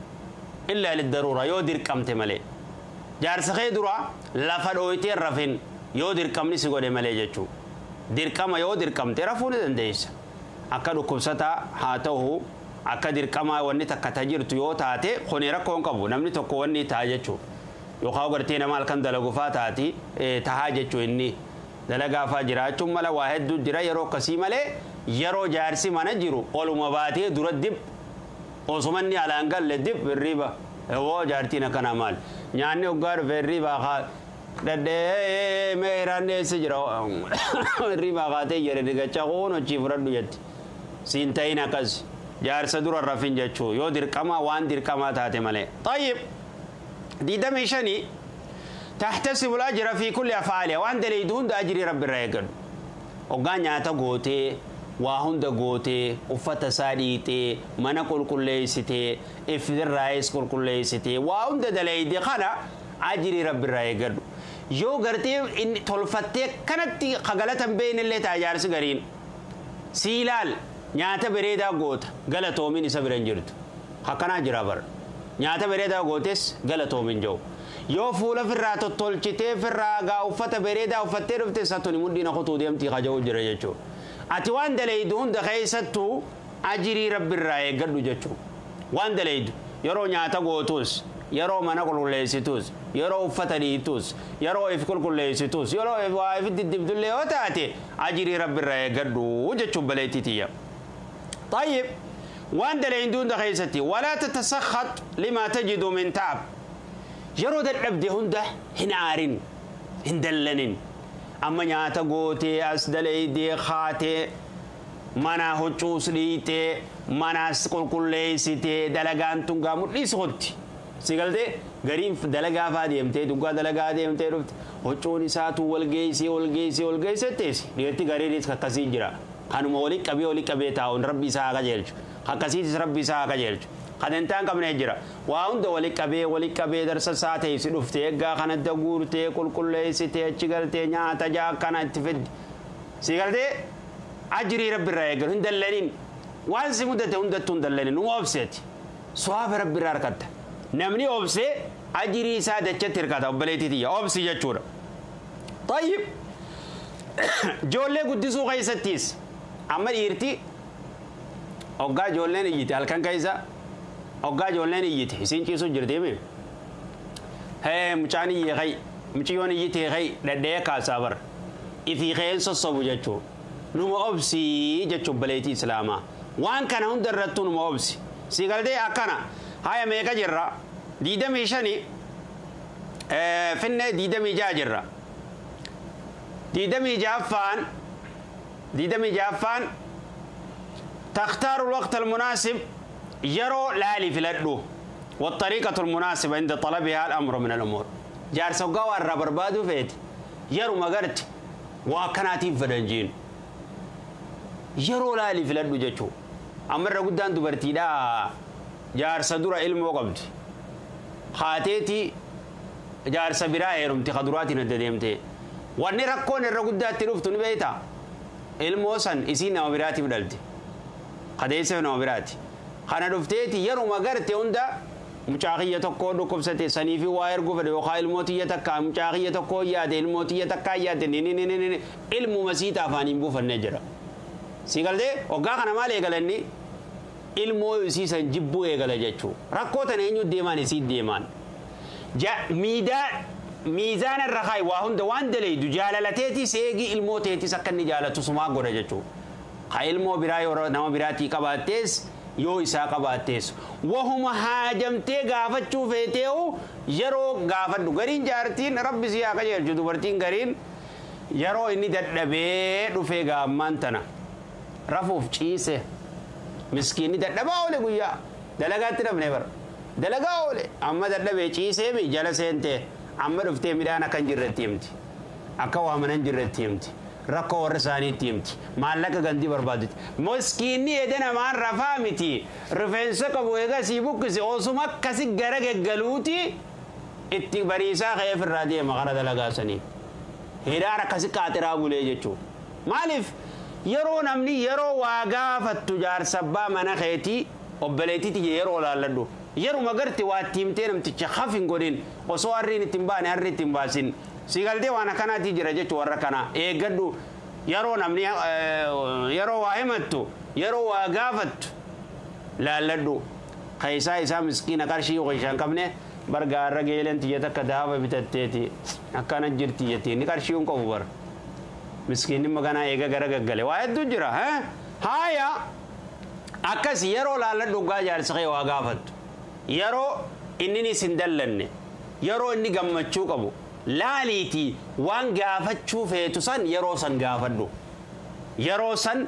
illa liddaruura yoo dirqamte malee. Jaarsa kee dura lafa dhooytee rafin yoo dirqamni si godhe malee jechuudha. Dirqama yoo dirqamte rafuu ni dandeessa. Akka dhukkubsataa haa ta'u akka dirqamaa wanni takka ta jirtu yoo taate kuni rakkoo hin qabu namni tokko wanni ta'a jechuudha. Yookaan gartee nama halkan dalagu faa taati tahaa jechuu inni dalagaa faa jiraachuun mala waa hedduu jira yeroo akkasii malee yeroo jaarsi mana jiru oluma baatee dura dib osuma inni alaan galle dib hirriba hoo jaartiin akkanaa maal nyaanni hoggaa dhufe hirribaa haa dhadhee meeraan eessa jira hirribaa kaatee jedhe dhiqachaa kun hojii fudhadhu jetti. Siin ta'in akkas jaarsa dura rafin jechuu yoo dirqamaa waan dirqamaa taate malee. Tayyib 25 tahtasibu al-ajra fi kulli af'aaliha waan dalaydu hunda ajrii rabbi irraa eeggadhu. Hoggaa nyaata gootee waa hunda gootee uffata isaa dhiitee mana qulqulleessitee ifirraayis qulqulleessitee waa hunda dalayde kana ajrii rabbi irraa eeggadhu. Yoo gartee inni tolfattee kanatti kagalatan beeynillee ta'a jaarsi gariin si ilaal nyaata bareedaa goota galatoomin isa bira hin jirtu. Akkanaa jira bara. Nyaata bareedaa gootes galatoomin jiru. Yoo fuula firraa tottolchitee firraa gaa uffata bareedaa uffattee dhufte satuni mudhiin kutuu deemtii kaja'u jira jechuudha. Ati waan dalaydu hunda keessattuu ajirii rabbi irraa eeggadhu jechuudha. Waan dalaydu yeroo nyaata gootus yeroo mana qulqulleessitus yeroo uffata dhiitus yeroo if qulqulleessitus yeroo waa if diddibdullee yoo taate ajirii rabbi irraa eeggadhu jechuun baleetti tiyya. طيب waan dalaydu hunda keessatti ولا تتسخط لما تجد من تعب. Yeroo dadhabde hunda hin aarin, hin dallanin. Amma nyaata gootee as daleeydee kaatee mana huccuus dhiitee manaas qulqulleessitee dalagaan tun gaa mudhiis hotti. Si galtee gariin dalagaa faa deemtee duggaa dalagaa deemtee dhufte huccuun isaatu wal geessee wal geessee wal geessee teessi. Dhiirti gariinis akkasii jira. Kanuma walii qabee taa'uun rabbi isaa haa qajeelchu. Akkasiitis rabbi isaa haa qajeelchu. Kadantaa hin qabne jira. Waa hunda walii qabee darsa isaa teessi dhuftee eeggaa kanatti guurtee qulqulleessitee achi galtee nyaata jaa akkana itti fiddi. Si galtee ajirii rabbi irraa eegalu hin dallaniin. Waan si mudate hundattuu hin dallaniin. Numa obseeti. Suwaafa rabbi irraa harkatta. Namni obsee ajirii isaa dachatti hirkata obboleettii tiyya. Obsi jechuudha. Tayyib. Ijoollee guddisuu keessattis amma dhiirti hoggaa ijoolleen iyyite halkan keessa hoggaa ijoolleen iyyite isiin ciisuu jirti himi. Hee mucaan iyyee kai mucayyoon iyyitee kai dhadhee kaasaa bara. Ifii ka'een sossobu jechuudha. Numa obsii jechuun obboleettii islaamaa. Waan kana hunda irrattuu numa obsi. Si galtee akkana haya meeqa jirra? 25 finne 26 jirra. 26ffaan تختار الوقت المناسب يرو لالي في لدو والطريقة المناسبة عند طلبها الأمر من الأمور. جارس قوى الربر بادو فيت يرو مقرت وكناتي فرنجين يرو لالي في لدو جتشو. أمر قدان دبرتي لا جارس دورة علم وقبت خاتيتي جارس براير امتخدراتي ندديمتي واني ركون الرقدات تلفتو نبيتا ilmoo san isiin nama biraatiif dhalte. Kadeessa nama biraati. Kana dhufteeti yeruma garte hunda mucaa kiyya tokko dhukkubsate sanii fi waa erguu fedhe yookaan ilmoo tiyya takkaa mucaa kiyya tokko yaade ilmoo tiyya takkaa yaade ni ni ni ni ilmuma siita afaaniin buufannee jira. Si galtee hoggaa kana maal eegalanni ilmoo isiisan jibbuu eegala jechuu. Rakkoo tana eenyu deemaan isii deemaan. Miidaa miizaana irra kaayi waa hunda waan dalaydu jaalalateetis eegi ilmoo teetis akka inni jaalatu sumaa godha jechuu. Ka ilmoo biraa yeroo nama biraatii qabaattees yoo isaa qabaattees wahuma haajamtee gaafachuu feetee'u yeroo gaafadhu gariin jaartiin rabbi si haa qajeelchu dubartiin gariin yeroo inni dadhabee dhufee gaammaan tana rafuuf ciise miskiinni dadhabaa oole guyyaa dalagaatti dhabne bara dalagaa oole amma dadhabee ciisee mi jala seentee amma dhuftee midhaan akka hin jirretti himti akka waa mana hin jirretti himti rakkoo warra isaaniitti himti maallaqa gandii barbaadutti miskiinni ede namaan rafaa miti rifeensa qabu eegasii buqqise osuma akkasi gara geggaluuti itti bariisaa ka'ee ofirraa deema kara dalagaa sanii hidhaan akkasi qaaxiraa bulee jechuudha maaliif yeroo namni yeroo waa gaafattu jaarsabbaa mana keetii obboleettiiti yeroo laalladhu yeruma garte waa itti himtee namticha haf hin godhin osoo harriin itti hin baane harri itti hin baasin si galtee waan akkanaati jira jechuun warra kana eeggadhu yeroo namni yeroo waa himattu yeroo waa gaafattu laalladhu keessaa isaa miskiina qarshii yoo hin qabne bargaarra geeleen tiyya takka daaba bitatteeti akkana jirti jettiin ni qarshii hin qabu bara miskiinni maganaa eega gara gaggale waa hedduu jira haaya akkas yeroo laalladhu gaa jaarsa kee waa gaafattu yeroo inni sin dallanne yeroo inni gammachuu qabu laaliitii waan gaafachuu feetu san yeroo san gaafadhu yeroo san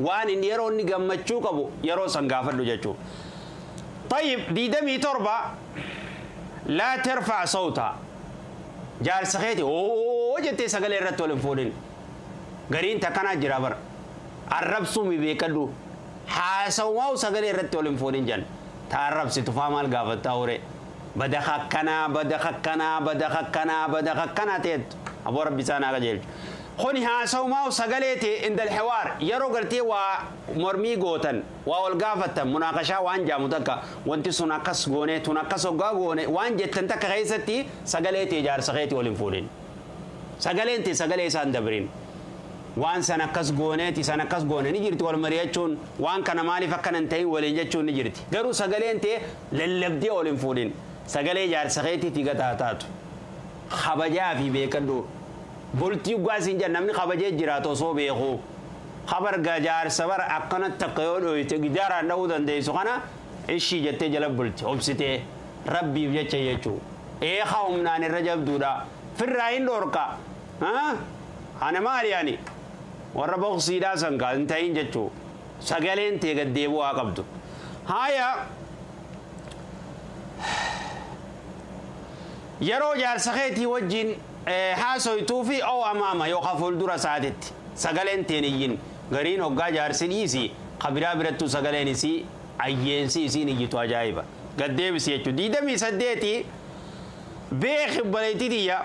waan inni yeroo inni gammachuu qabu yeroo san gaafadhu jechuudha. طيب 27 لا ترفع صوتها jaarsa keeti oo jettee sagalee irratti ol hin fuudhin gariin takkanaa jira bara arrabsuu mi beekadhu haasawwaa'u sagalee irratti ol hin fuudhin jan ta arrabsitu faa maal gaafattaa hore bada akkanaa bada akkanaa bada akkanaa bada akkanaa ta'ettu aboo rabbi isaan haa qajeelchu. Kuni haasawmaa'u sagalee ta'e indal hiwaar yeroo gartee waa mormii gootan waa ol gaafattan munaaqashaa waan jaamu takka wanti sun akkas goone tun akkas hoggaa goone waan jettan takka keessatti sagalee ta'e jaarsa keetii ol hin fuudhin. Sagaleen ta'e sagalee isaan dabrin. Waan san akkas gooneeti san akkas goone ni jirti wal mari'achuun waan kana maaliif akkana hin ta'in waliin jechuun ni jirti. Garuu sagaleen ta'e lallabdee ol hin fuudhin. Sagalee jaarsa keetiitii gataa taatu. Kabajaa fi beekadhu. Bultii dhugaasiin jedhan namni kabajee jiraatu osoo beeku. Kabar jaarsa bara akkana takka yoo dhoyte gidaaraan dha'uu dandeessu kana ishii jettee jala bulti obsitee rabbiif jecha jechuu. Eeqa humnaan irra jabduudha. Firraa hin dhorka. Ana maali ani? Warra boqsiidhaa san kaa hin ta'in jechuu. Sagaleen tee gad deebi'uu haa qabdu. Haaya yeroo jaarsa keetii wajjin haasoytuu fi oo amaama yookaan fuuldura isaatitti sagaleen teen iyyin gariin hoggaa jaarsi dhiisi kabiraa birattuu sagaleen isii ayyeensi isiin iyyitu ajaa'iba. Gad deebisi jechuudha. 28 beeki obboleettii tiyya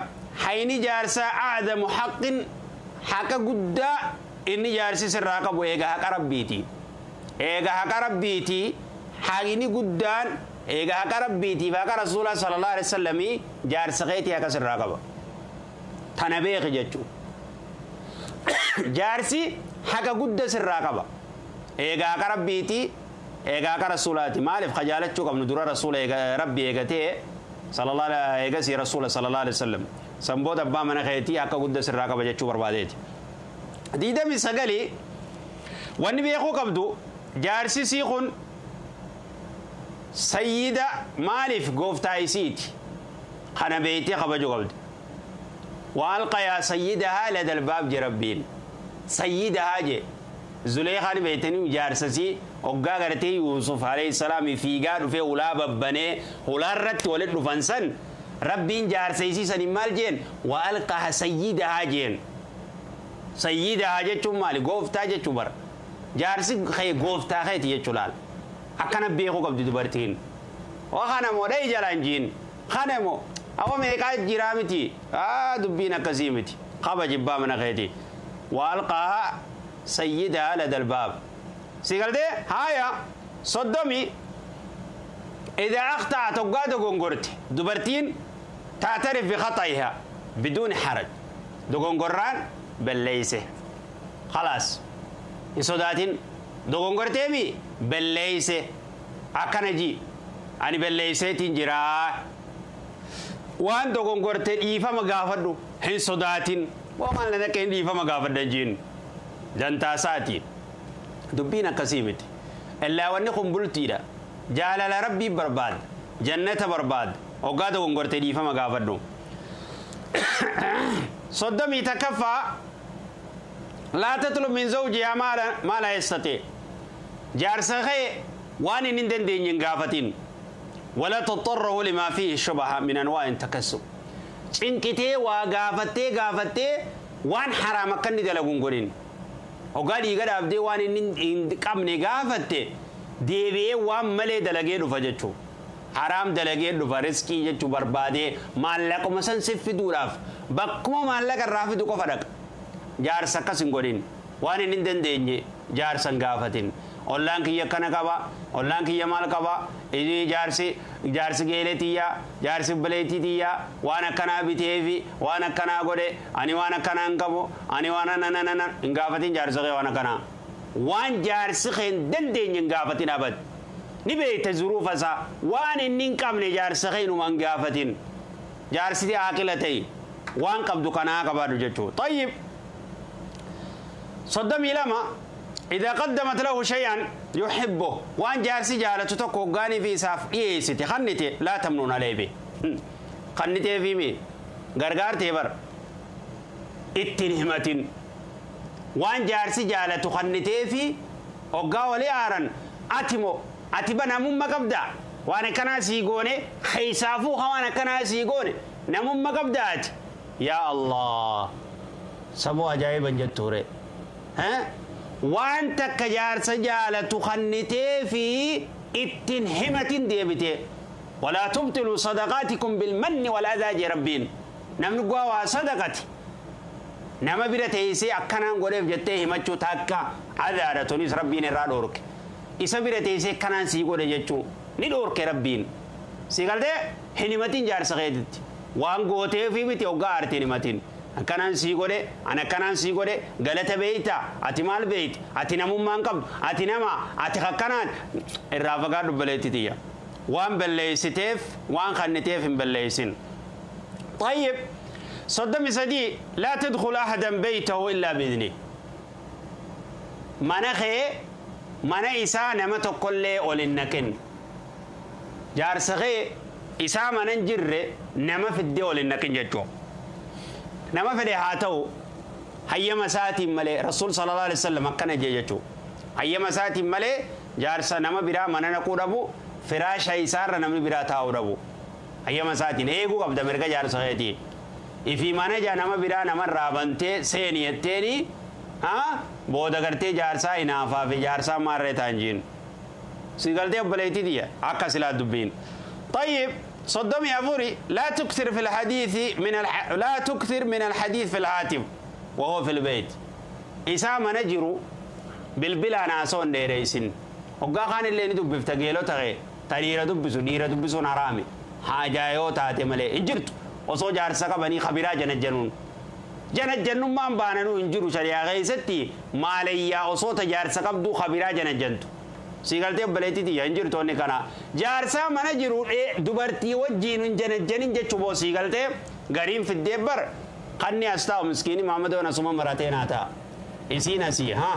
hayni jaarsaa aadamu haqqin haqa guddaa inni jaarsi sirraa qabu eega haqa rabbiiti. Eega haqa rabbiiti haqni guddaan eega haqa rabbiitiif haqa rasuulaa sallallahu alaihi wasallamii jaarsa keetii haqa sirraa qaba. Tana beeki jechuudha. Jaarsi haqa guddaa sirraa qaba. Eega haqa rabbiiti eega haqa rasuulaati. Maaliif kajaalachuu qabnu dura rasuula rabbi eegatee sallallahu eegasii rasuula sallallahu alaihi wasallam. Sanboota abbaa mana keetii haqa guddaa sirraa qaba jechuu barbaadeeti. 29 wanni beekuu qabdu jaarsi sii kun sayyida maaliif gooftaa isiiti kana beeytee kabajuu qabdi. Waalqayaa sayyidahaa ladal baab je rabbiin sayyidahaa je Zuleekaan beeytanii jaarsasii hoggaa gartee Yuusuf alayhi salaam fiigaa dhufee ulaa babbanee ulaarratti walitti dhufan san rabbiin jaarsa isii saniin maal jeen waalqaha sayyidahaa jeen. Sayyidahaa jechuun maali? Gooftaa jechuu bara. Jaarsi kee gooftaa keeti jechuu laal. Akkana beekuu qabdi dubartiin. Waa kana moo dhayi jalaan jiin. Kana moo awa meeqaa jiraa miti. Dubbiin akkasii miti. Qaba jibbaa mana keeti. Waalqaha sayyidahaa ladal baab. Si galtee haaya 30 إذا أخطأت hoggaa dogongorte dubartiin تعترف بخطئها بدون حرج. Dogongorraan balleeyse. خلاص. Hin sodaatin dogongorteemi balleeyse. Akkana ji ani balleeyseetiin jiraa. Waan dogongorte dhiifama gaafadhu hin sodaatin. Waa maal na dhaqeen dhiifama gaafadha jiin. Dantaasaati. Dubbiin akkasii miti. Illaa wanni kun bultiidha. Jaalala rabbii barbaada. Jannata barbaada. Hoggaa dogongorte dhiifama gaafadhu. 31 لا تطلب من زوجها ما لا يستطيع. jaarsa kee waan inni hin dandeenye hin gaafatin. ولا تضطره لما فيه شبهة من أنواع التكسب. Cinqitee waa gaafattee gaafattee waan haraam akka inni dalagu hin godhin. Hoggaa dhiiga dhaabdee waan inni hin qabne gaafatte deebi'ee waan malee dalagee dhufa jechuudha. Haraam dalagee dhufa riskii jechuu barbaadee maallaquma san si fiduudhaaf bakkuma maallaqa irraa fidu qofa dhaqa. Jaarsa akkas hin godhin. Waan inni hin dandeenye jaarsa hin gaafatin. Ollaan kiyya akkana qaba, ollaan kiyya maal qaba, inni jaarsi geelee tiyyaa, jaarsi obboleettii tiyyaa waan akkanaa biteefi waan akkanaa godhe ani waan akkanaa hin qabu ani waan nananana hin gaafatin jaarsa kee waan akkanaa. Waan jaarsi kee hin dandeenye hin gaafatin abad. Ni beekta zuruufa isaa waan inni hin qabne jaarsa kee inuma hin gaafatin. Jaarsi aaqila ta'e waan qabdu kanaa qabaadhu jechuudha. Tayyib. 32 إذا قدمت له شيئا يحبه وان جارسي جالته تكو غاني في ساف إيستي خنتي لا تمنون عليه به خنتي في مي غرغار تيبر اتنهمتين وان جارسي جالته خنتي في وغا ولي آرن أتمو أتبا نمم قبدا وانا كنا سيغوني خيسافو وانا كنا سيغوني نمم قبدات يا الله سمو عجائبا جتوري ها waan takka jaarsa jaalatu kannitee fi ittiin himatin deebite. Walaa tubtiluu sadaqaatikum bilmanni wal adaa jee rabbiin. Namni guwaa waa sadaqati. Nama bira teessee akkanaan godheef jettee himachuu takka adaadha tunis rabbiin irraa dhoorke. Isa bira teessee akkanaan sii godhe jechuu ni dhoorke rabbiin. Si galtee hin himatin jaarsa keetitti. Waan gooteefi miti hoggaa aartiin himatin. Akkanaan sii godhe, ani akkanaan sii godhe, galata beeyta, ati maal beeyti, ati namummaa hin qabdu, ati nama, ati akkanaan irraa fagaadhu balleetti tiyya. Waan balleessiteef, waan kanniteef hin balleessin. طيب 33 لا تدخل أحدا بيته إلا بإذنه. Mana kee mana isaa nama tokkollee ol hin naqin. Jaarsa kee Isaa mana hin jirre nama fiddee ol hin naqin jechuu. Nama fedhe haa ta'u hayyama isaatiin malee Rasuul sallallahu alaihi wasallam akkana jee jechuu. Hayyama isaatiin malee jaarsa nama biraa mana naquu dhabu, firaasha isaarra namni biraa taa'uu dhabu. Hayyama isaatiin eeguu qabda mirga jaarsa keetii. Ifii mana jaa nama biraa namarraa bantee seeni jetteeni booda gartee jaarsaa hinaafaa fi jaarsaa maarree ta'an jiin. Si galtee obboleettii tiyya akka silaa dubbiin. طيب 34 لا تكثر في الحديث من لا تكثر من الحديث في الهاتف وهو في البيت. إسا منجرو بالبلا ناسون ديريسن. وقا خان اللي ندب في تقيلو تغي تريرا دبسو ديرا دبسو نرامي حاجة يو تاتي ملي انجرت وصو جار سكا بني خبيرا جنجنون جنجنون ما بانانو انجرو شريعة غيستي ماليا وصو تجار سكا بدو خبيرا جنجنتو سيغالتي بليتي تي انجرتو ني كنا جارسا منجرو دبرتي وجين جنجنين جچو سيغالتي غريم في الدبر قني استا مسكيني محمد وانا سما مراتين آتا اسي نسي ها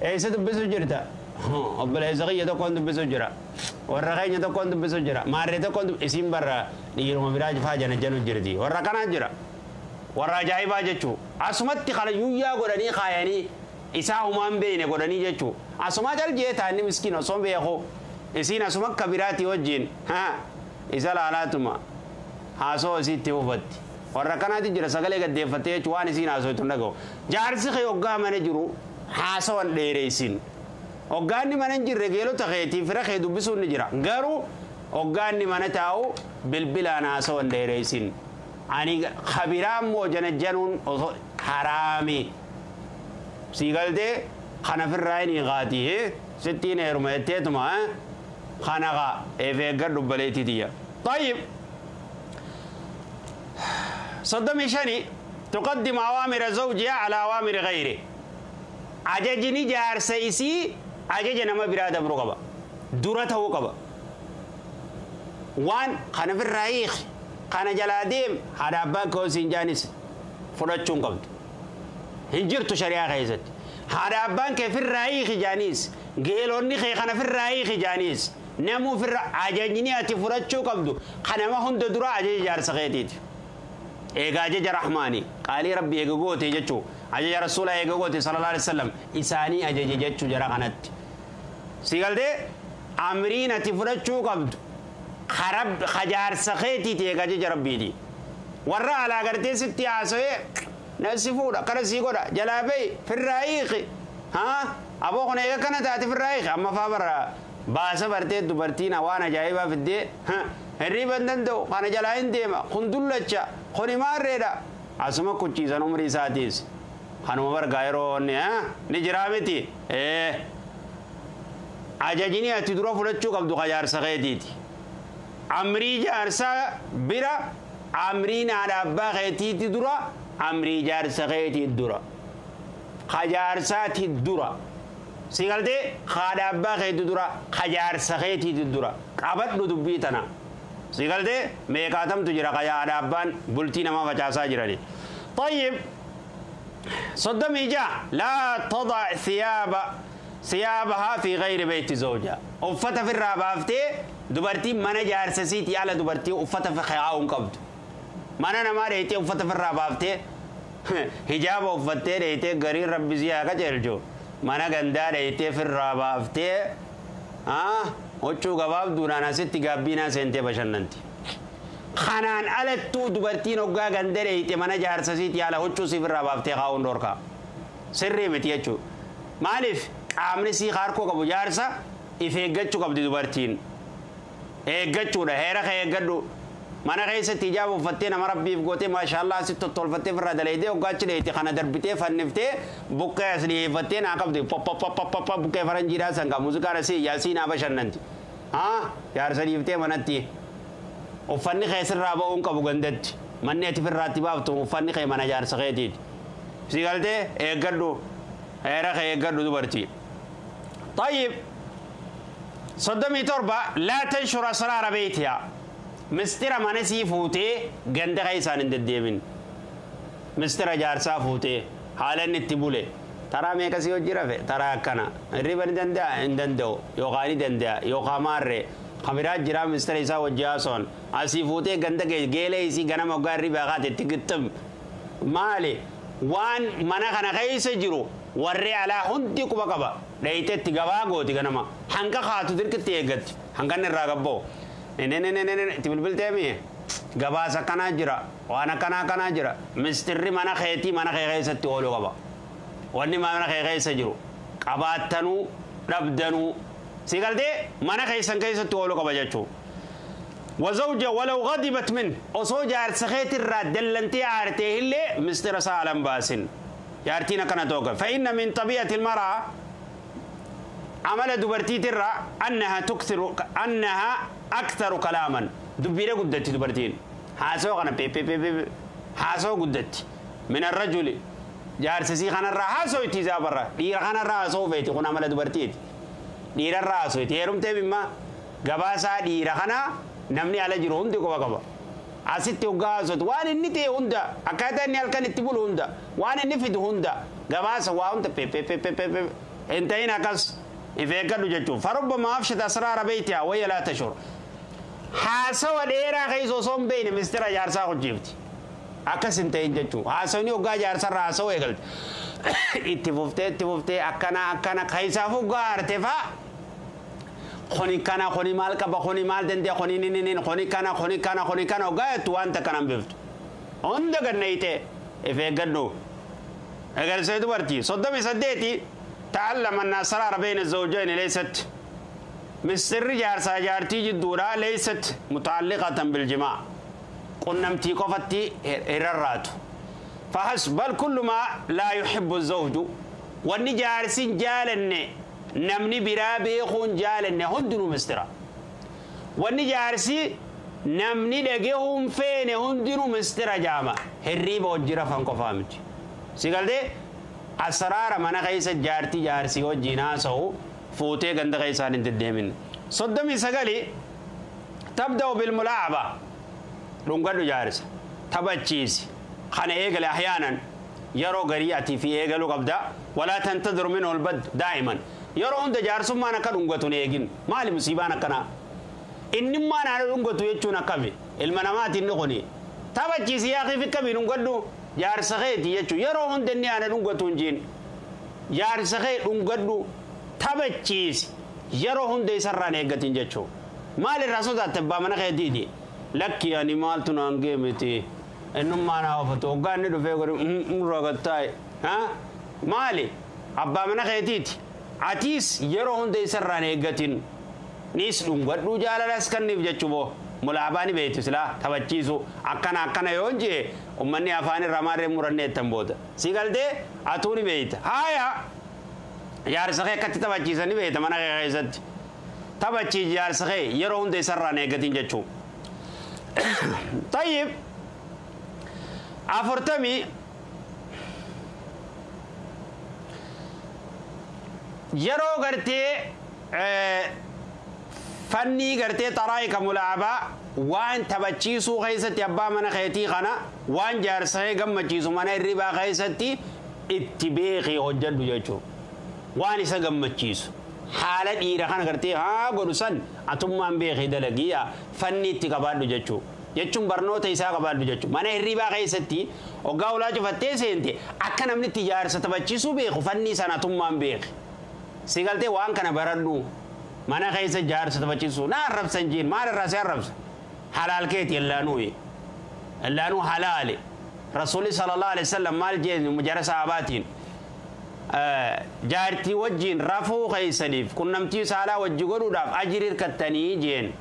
ايسا دبسو جرتا obboleessa kiyya tokkoon dubbisuu jira warra keenya tokkoon dubbisuu jira maarree tokkoon isiin barra dhiiruma biraa faa janajjanu jirti warra kanaa jira warra ajaa'ibaa jechuu asumatti kana yuyyaa godhanii kaayanii isaa humaan beeyne godhanii jechuu asuma jaljee taanni miskiin osoo beeku isiin asuma akka biraatii wajjiin isa laalaatuma haasoo isiitti ufatti warra kanaati jira sagalee gaddeeffattee jechuu waan isiin haasoo itti dhaga'u jaarsi kee hoggaa mana jiru haasawan dheereysin. Hoggaanni mana hin jirre geelota keetii fira kee dubbisuun ni jira. Garuu hoggaanni mana taa'u bilbilaan haasawan dheereysin. Ani kabiraa immoo janajjanuun osoo haraami. Sii galtee kana firraa hin hiiqaatii sittiin heeruma jetteetuma kana kaa eef eeggadhu baleetii tiyya. طيب 35 تقدم أوامر زوجها على أوامر غيره. ajajni jaarsa isii ajaja nama biraa dabruu qaba. Dura ta'uu qaba. Waan kana firraa hiiki kana jalaa deem haadha abbaan koo siin jaanis fudhachuu hin qabdu. Hin jirtu shari'aa keessatti. Haadha abbaan kee firraa hiiki jaanis geelonni kee kana firraa hiiki jaanis namuu firra ajajni ati fudhachuu qabdu kanama hunda dura ajaja jaarsa keetiiti. Egaa ajaja Rahmaani qaalii Rabbi eega goote jechuu ajaja Rasuulaa eega goote sallallahu alaihi wasallam isaanii ajaje jechuu jara kanatti. Si galtee amriin ati fudhachuu qabdu jaarsa keetiiti eega ajaja Rabbiiti. Warra alaa gartee sitti haasa'ee nafsi fuudha kana sii godha jalaa bahi firraa hiiki aboo kun eega kana taate firraa hiiki amma faa barra baasa bartee dubartiin waan ajaa'ibaa fiddee hirriba hin danda'u kana jalaa hin deema kun dullacha kun himaarreedha asuma kuchiisan umrii isaatiis kanuma bargaa yeroo ni jiraa miti ajajni ati dura fudhachuu qabdu ka jaarsa keetiiti. Amrii jaarsaa bira amriin haadha abbaa keetiiti dura amrii jaarsa keetii dura ka jaarsaati dura si galtee haadha abbaa keetii dura ka jaarsa keetiiti dura qabadhu dubbii tana. Si galtee meeqaatamtu jira ka haadha abbaan bultii namaa facaasaa jirani. طيب 36 لا تضع ثيابها في غير بيت زوجها. uffata firraa baaftee dubartiin mana jaarsa isiitii ala dubartii uffata kaa'uun qabdu. Mana namaa dheeytee uffata firraa baaftee hijaaba uffattee dheeytee gariin rabbi si haa qajeelchu mana gandaa dheeytee firraa baaftee huccuu gabaabduudhaan asitti gaabbiinaa seentee bashannanti. Kanaan alattuu dubartiin hoggaa ganda dheeyte mana jaarsa isiitii ala huccuu si firraa baaftee kaa'uun dhorkaa. Sirrii miti jechuudha. Maaliif qaamni sii harkoo qabu jaarsa if eeggachuu qabdi dubartiin. Eeggachuudha heera kee eeggadhu. Mana keessatti hijaaba uffattee nama rabbiif gootee maashaallah asitti tottolfattee firraa daleedee hoggaachi dheeyte kana darbitee fanniftee buqqee as dhiyeeffattee naa qabdi poppoppoppa buqqee faranjiidhaa san qaba muuziqaan asii yaasii naa bashannanti. Jaarsa dhiiftee manatti uffanni kee sirraa ba'uu hin qabu gandatti manni ati firraatti baaftu uffanni kee mana jaarsa keetiiti. Si galtee eeggadhu heera kee eeggadhu dubartii. طيب 37 لا تنشر أسرار بيتها. مستر منسي فوتي غند خيسان اندديمن مستر جارسا فوتي حالا نتبولي ترى ميكسي وجرفه ترى كنا الربا دندا اندندو يوغاني دندا يوغا ماري Kamiraa jira mistira isaa wajji haasoon asii fuutee ganda geelee isii ganama hoggaa hirribaa kaate itti gixxim. Maali waan mana kana keessa jiru warri alaa hundi quba qaba. Dhayiteetti gabaa gooti ganama hanqa kaatu dirqitti eeggatti hanqanni irraa gabboo. Itti bilbiltee mi'e gabaasa akkanaa jira waan akkanaa akkanaa jira. Mistirri mana keetii mana kee keessatti ooluu qaba. Wanni mana kee keessa jiru qabaattanuu dhabdanuu si galtee mana keessan keessatti ooluu qaba jechuudha. وزوجة ولو غضبت منه osoo jaarsa keetirraa dallantee aartee illee mistira saalan baasin jaartiin akkana tooka. فإن من طبيعة المرأة عمل dubartii tirraa أنها تكثر أنها أكثر كلاما dubbiiree guddatti dubartiin haasoo kana pepepepe haasoo guddatti من الرجل jaarsisii kanarraa haasoo itti isaa barra dhiira kanarraa haasoo feeti kun amala dubartiiti dhiirarraa haasoo itti heerumtee bimma gabaasaa dhiira kana namni ala jiru hundi quba qaba. Asitti hoggaa haasootu waan inni ta'e hunda akkaataa inni halkan itti bulu hunda waan inni fidu hunda gabaasa waa hunda pepepepepe hin ta'in akkas if eeggadhu jechuun. فربما أفشت أسرار بيتها وهي لا تشعر. Haasawa dheeraa keessa osoo hin beekne mistira jaarsaa hojjeefti. Akkas hin ta'in jechuun. Haasawni hoggaa jaarsarraa haasawa eegalte. Itti fuftee itti fuftee akkana akkana keessaaf hoggaa aarte faa. Kuni kana kuni maal qaba kuni maal danda'a kuni ni ni kuni kana kuni kana kuni kana hoggaa jettu wanta kanan beektu. Hunda ganneeyte if eeggadhu. Eegalsee dubartii 38 تعلم أن أسرار بين الزوجين ليست مستر جارسا جارتي جدورا ليست متعلقة بالجماع قنمتي قفتي هررات فحسب بل كل ما لا يحب الزوج واني جارسين جالن نمني برابي خون جالن هندنو مسترا واني جارسي نمني لقيهم فين هندنو مسترا جاما هريبا وجرفا قفامتي سيقال دي أسرار mana keessa jaartii jaarsii wajjin haasa'u fuutee ganda keessaan hin deddeemin. 39 تبدأ بالملاعبة dhungadhu jaarsa taphachiisi kana eegale أحيانا yeroo garii ati fi eegaluu qabda ولا تنتظر منه البدء دائما yeroo hunda jaarsummaan akka dhungatu hin eegin. Maali musiibaan akkanaa innimmaan haala dhungatu jechuun akkami ilma namaati inni kuni taphachiisi yaa fi kami dhungadhu jaarsa keeti jechuun yeroo hunda inni ana dhungatu hin jiin jaarsa kee dhungadhu taphachiisi yeroo hunda isarraan eeggatin jechuun. Maal irraa sodaatte abbaa mana keetiiti lakki ani maaltu naan gee miti innummaa naa oofatu hoggaa inni dhufee godhu ragattaa'e maali abbaa mana keetiiti atiis yeroo hunda isarraan eeggatin nis dhungadhuu jaalalas kanniif jechuu boo mulaabaa ni beektu silaa taphachiisu akkana akkana yoo jee ummanni afaan irraa maarree murannee ittan booda si galtee atuu ni beekta. Haaya jaarsa kee akkatti taphachiisan ni beekta mana kee keessatti taphachiisi jaarsa kee yeroo hunda isarraan eeggatin jechuu. طيب 40 yeroo gartee fannii gartee xaraa'ika mulaabaa waan taphachiisuu keessatti abbaa mana keetii kana waan jaarsa kee gammachiisu mana hirribaa keessatti itti beekee hojjedhu jechuudha. Waan isa gammachiisu haala dhiira kana gartee haa godhu san atummaan beekee dalagiyaa fanni itti qabaadhu jechuudha. Jechuun barnoota isaa qabaadhu jechuudha. Mana hirribaa keessatti hoggaa ulaa cufattee seente akka namni itti jaarsa taphachiisuu beeku fanni sana atummaan beeke. Si galtee waan kana baradhu mana keessa jaarsa taphachiisuu na arrabsan jiin maal irraa si arrabsa halaal keeti illaanuu halaale. Rasuulli sallallahu alaihi wasallam maal jeen jara sahabaatiin jaartii wajjin rafuu keessaniif qunnamtii saalaa wajji godhuudhaaf ajirii hirkattanii jeen.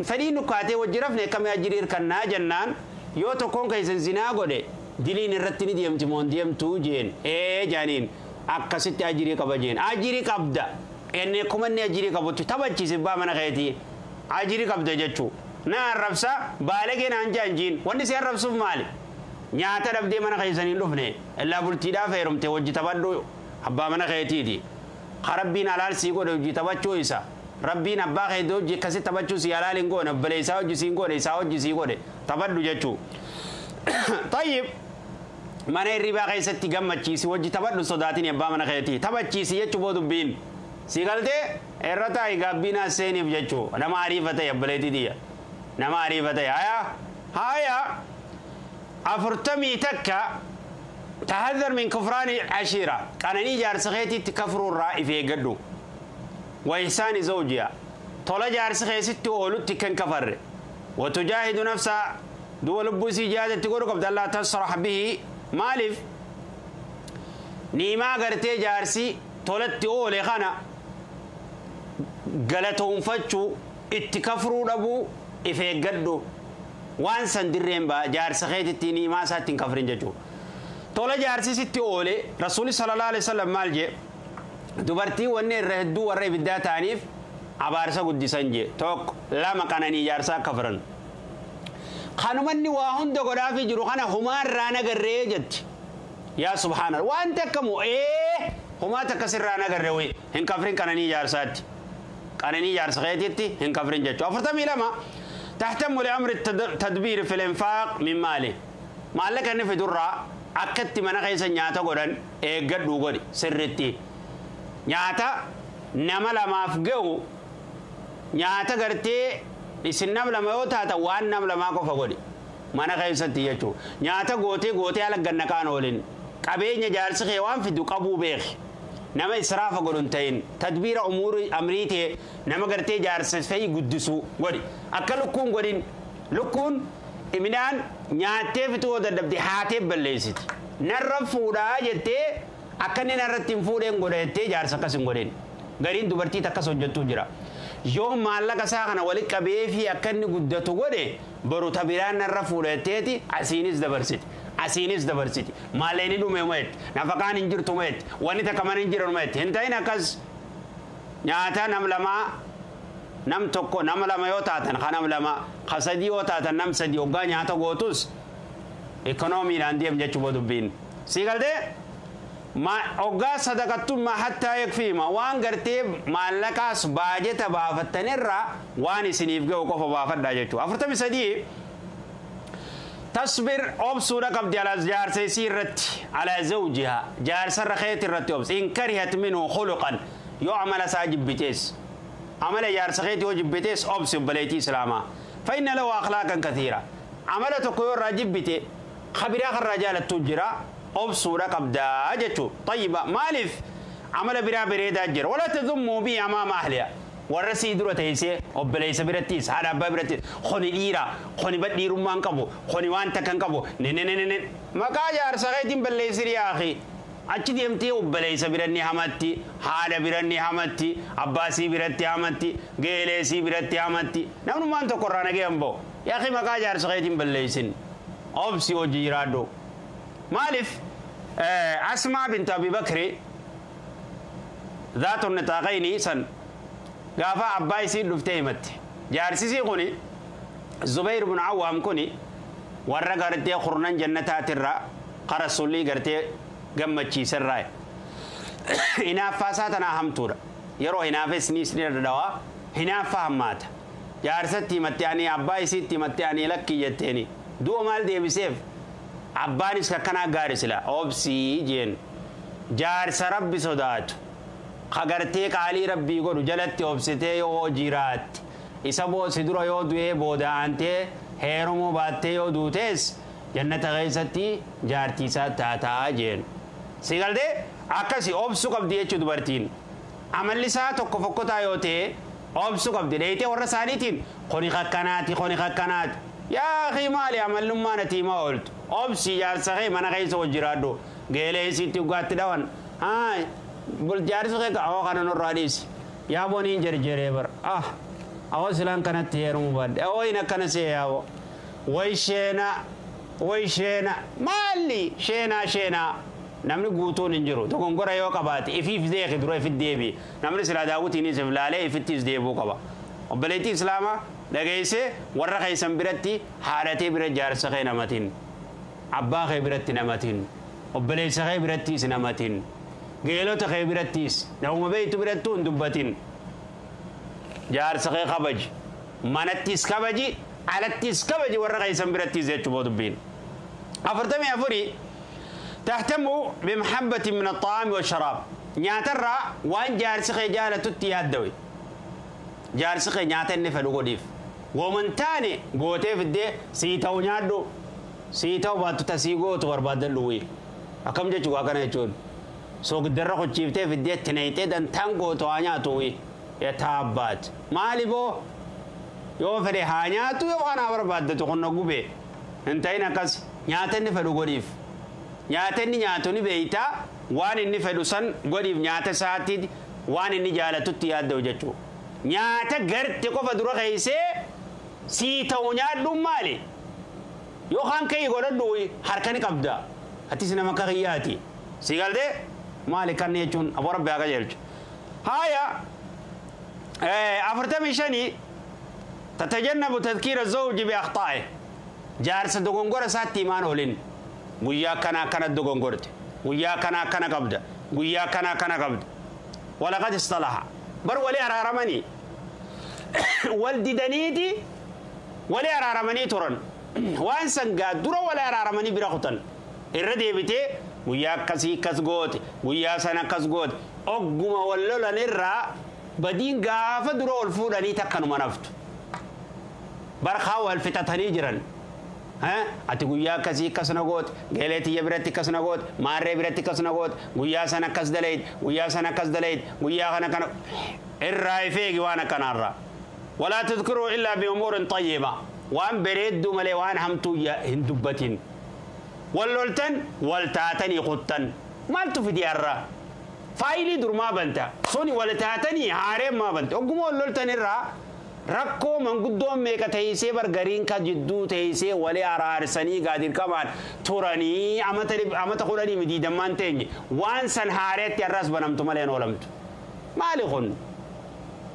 Fedhii nukkaatee wajji rafne akkamii ajirii hirkannaa jennaan yoo tokkoon keessan zinaa godhe diliin irratti ni deemti moo hin deemtuu jeen ee jaaniin akkasitti ajirii qaba jeen. Ajirii qabda inni akkuma inni ajirii qabutti taphachiisi abbaa mana keetii ajirii qabda jechuu. Na arrabsa baalagee naan jaan jiin wanni si arrabsuuf maali? Nyaata dhabdee mana keessanii hin dhufne illaa bultiidhaaf heerumte wajji taphadhu abbaa mana keetiiti. Rabbiin halaal sii godhe hojii taphachuu isa. Rabbiin abbaa keetii hojii akkasii taphachuu si halaal hin goone obboleessaa hojii sii hin goone isaa hojii sii godhe taphadhu jechuu. Tayyib mana hirribaa keessatti gammachiisi wajji taphadhu sodaatiin abbaa mana keetii taphachiisi jechuu boo dubbiin. Si galtee Irra taa'i gaabbiinaa seeniif jechuu nama ariifa ta'e abbaleetii diyya nama ariifa ta'e haya haya 41 تحذر من كفران العشيرة قناني جارس خيتي تكفروا الرائف يقدو وإحسان زوجها طول جارس خيستي أولو تكن كفر وتجاهد نفسها دول بوسي جادة تقول قبل الله تصرح به مالف نيما قرتي جارسي طولت أولي خانا قالتهم فتشو اتكفروا أبو إفيقدو وان سندرين با جارس خيتي نيما ساتين كفرين ججو طول جارسي ستي أولي رسول صلى الله عليه وسلم مالجي دبرتي وني الرهدو ورأي بدأ تانيف عبارسا قد سنجي توك لا مكانني جارسا كفرن خانمني واهن دو غرافي جرو خانا هما رانا غريجت يا سبحان الله وانت كمو ايه هما تكسر رانا غريوي هن كفرين كانني جارسات كانني جارس غيتي هن كفرين جتو افرتمي لما تهتم لامر التدبير في الانفاق من ماله مالك ان في درا اكدت من خيس نياتا غدن ايغدو غدي سرتي نياتا نما لما افغو نياتا غرتي isin nam lama yoo taata waan nam lamaa qofa godhi mana keessatti jechuu nyaata gootee gootee ala gannaqaan oolin qabeenya jaarsi kee waan fidu qabuu beeki nama israafa godhu hin ta'in tadbiira umurii amrii ta'e nama gartee jaarsa fe'i guddisuu godhi akka lukkuun godhin lukkuun midhaan nyaattee fixuu dadhabde haatee balleessiti narra fuudhaa jettee akka inni narratti hin fuudheen godha jettee jaarsa akkas hin godhin gariin dubartii takkas hojjettuu jira. Yoo maallaqa isaa kana walitti qabee fi akka inni guddatu godhe boru tabiraan narra fuudhatteeti asiinis dabarsiti asiinis dabarsiti maalleen dhume umeetti nafaqaan hin jirtu umeetti wanni takka mana hin jiran umeetti hin ta'in akkas nyaata nam lamaa nam tokko nama lama yoo taatan ka nam lama ka sadii yoo taatan nam sadii hoggaa nyaata gootus ikoonomiidhaan deem jechuu dubbiin sii galtee ما أوجا صدقتم ما حتى يكفي ما وان قرتي مالكاس باجة بافتنرا وان سنيف جو كوفا بافت داجتو أفرتمي سدي تصبر أبصورة قبل على جار سيرت على زوجها جار سر خيت الرت أبص إن كرهت منه خلقا يعمل ساجب بتيس عمل جار سخيت يوجب بتيس أبص بليتي سلاما فإن له أخلاقا كثيرة عملت كيور راجب بتي خبر آخر رجال التجرة أبصورة قبدا جتو طيبة مالف عمل برا بريدا جر ولا تذموا بي أمام أهلها ورسي درو تيسي أبليس برتيس هذا أبا برتيس خوني ديرا خوني بدي رمان كبو خوني وان تكن كبو نه نه نه نه ما كاجار سغيتين بليس يا أخي أكيد يمتي أبليس برني همتي هذا برني همتي أباسي برتي همتي جيلسي برتي همتي نحن ما أنت قرآن جنبه يا أخي ما كاجار سغيتين بليسين أبسي وجيرادو مالف أسماء بنت أبي بكر ذات النطاقين سن قافا عبايسي لفتيمت جارسيسي قوني زبير بن عوام كوني ورا قرتي خرنان جنتات الرا قرسولي قرتي قمتشي سراي هنا فاساتنا همتورا يرو هنا في سني سني الدواء هنا فهمات جارستي متعني عبايسي تمتعني لكي جتيني دو مال دي بسيف abbaanis akkanaa gaarii sila obsii jeen jaarsa rabbi sodaatu kagartee qaalii rabbii godhu jalatti obsitee yoo jiraatte isa boosi dura yoo du'ee booda aantee heerumuu baattee yoo duutees jannata keessatti jaartii isaa taataa jeen si galtee akkasi obsuu qabdi jechuu dubartiin amalli isaa tokko fokkotaa yoo ta'e obsuu qabdi dheeyitee warra isaaniitiin kuni kakkanaati kuni kakkanaati yaa akhi maali amallummaan ati himaa ooltu obsi jaarsa kee mana keessa hojjiraadhu geelee isiitti dhugaatti dhawan haa jaarsi kee awoo kana nurraa dhiisi yaa boniin jerjeree bara ah awoo silaan kanatti heerumuu baadde awoo hin akkana see yaaboo way sheenaa way sheenaa maalli sheenaa sheenaa namni guutuun hin jiru dogongora yoo qabaate ifiif deeki dura ifit deebi namni silaa daawwitiinis if laalee ifittis deebuu qaba obboleettii islaamaa dhageesse warra keessan biratti haadhatee bira jaarsa kee namatiin abbaa kee biratti namatiin obboleessa kee birattis namatiin geelota kee birattis namuma beektu birattuu hin dubbatin jaarsa kee kabaji manattis kabaji alattis kabaji warra keessan birattis jechuu dubbiin 44 تهتم بمحبة من الطعام والشراب نياترا وان جارس خي جالة تتيادوي Jaarsi kee nyaata inni fedhu godhiif. Woman taane gootee fiddee sii ta'u nyaadhu sii ta'u baattu tasii gootu barbaadan dhuwwi. Akkam jechuu waa kana jechuun. Soogiddarra kochiiftee fiddee itti naqxee dantaan gootu haa nyaatu wi. Taabbaat. Maali boo? Yoo fedhe haa nyaatu yoo waan haa barbaaddatu qonna gube. Hin ta'in akkas nyaata inni fedhu godhiif. Nyaata inni nyaatu ni beeytaa waan inni fedhu san godhiif nyaata isaatti waan inni jaalatutti yaadda'u jechuudha. Nyaata garte qofa dura keessee sii ta'u nyaadhuun maali? Yookaan ka'ii godhadhu harka ni qabda. Atis nama akka kiyyaati. Si galtee maali kan jechuun aboo rabbi haa qajeelchu. Haaya 45 tatajannabu tadkiira zawji bi akhtaa'i. Jaarsa dogongora isaatti himaan oolin. Guyyaa akkana akkana dogongorte. Guyyaa akkana akkana qabda. Guyyaa akkana akkana qabda. Walaqad istalaha. Bar walii araaramanii. Wal didaniiti walii araaramanii turan. Waan sangaa dura walii araaramanii bira kutan. Irra deebitee guyyaa akkasii akkas goote guyyaa sana akkas goote ogguma wal lolan irraa badiin gaafa dura ol fuudhanii takkanuma naftu. Barkaa wal fixatanii jiran. Ati guyyaa akkasii akkas na goote geelee tiyya biratti akkas na goote maarree biratti akkas na goote guyyaa sana akkas dalayit guyyaa sana akkas dalayit guyyaa kana kana irraa ifeegi waan akkanaarraa. Walaa tadhkuruu illaa biumuurin xayyiba waan bareedduu malee waan hamtuu hin dubbatin. Wal loltan wal taatanii kuttan maaltu fidi har'a? Faayilii durmaa banta suni wal taatanii haareen maa banta ogguma wal loltan irraa rakkoo manguddoon meeqa teessee bargariin ka jidduu teessee walii araarsanii gaadirqamaan turanii amata 10 midiidammaan teenye waan san haareetti har'as banamtu malee hin oolamtu. Maali kun?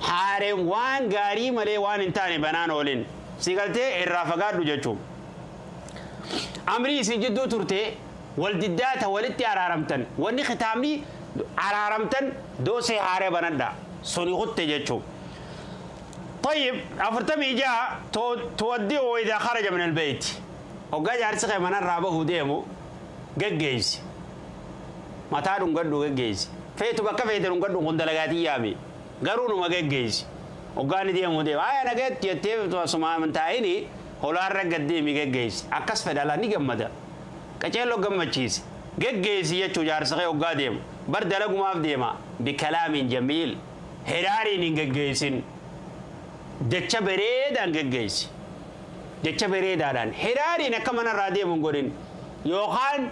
Haareen waan gaarii malee waan hin taane banaan oolin. Si galtee irraa fagaadhu jechuun. Amrii isin jidduu turte wal diddaata walitti araaramtan wanni kitaabni araaramtan doosee haaree banadha suni kutte jechuun. طيب 46 توديه إذا خرج من البيت. وقال جارسخ من الرابه ديمو قجيز ما تعرفون قدو قجيز فيتو بكا فيتو قدو قندلقاتي يامي قرونو ما قجيز وقال ديمو ديمو آي أنا قلت يتيف سما من تايني هولار رقد ديمي قجيز أكس فدالا نجمدا كتشيلو قمتشيز قجيز يتشو جارسخ وقال ديمو برد لقو ما في ديما بكلام جميل هراري نقجيزين jecha bareedaan geggeessi. Jecha bareedaadhaan hiraariin akka manarraa deemu hin godhin yookaan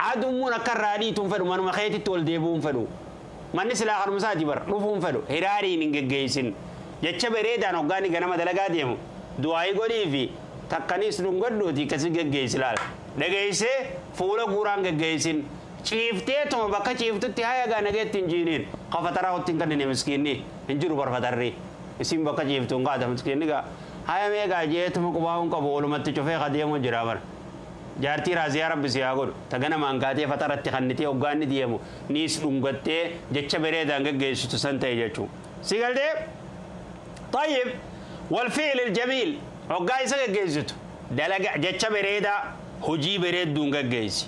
adummuun akka irraa dhiituun fedhu manuma keetitti ol deebi'uun fedhu manni silaa kanuma isaati bara dhufuun fedhu hiraariin hin geggeessin. Jecha bareedaan hoggaanii ganama dalagaa deemu du'aayii godhii fi takkaniis dhungadhuuti akkasii geggeessi laala. Dhageessee fuula guuraan geggeessin ciiftee tuma bakka ciiftutti haya gaa nageetti hin jiiniin qafataraa hotti hin kannine miskiinni hin jiru barfatarri. Isin bakka ciiftuun qaata miskiinni gaa haya meeqaa jeetuma qubaa'uun qabu walumatti cufee kadeemu jira bara. Jaartii raaziyaa rabbi si haa godhu tagana maankaatee fataratti kannitee hoggaanni deemu niis dhungattee jecha bareedaan geggeessitu san ta'e jechuudha. Si galtee? طيب والفعل الجميل hoggaa isa geggeessitu dalaga jecha bareedaa hojii bareedduun geggeessi.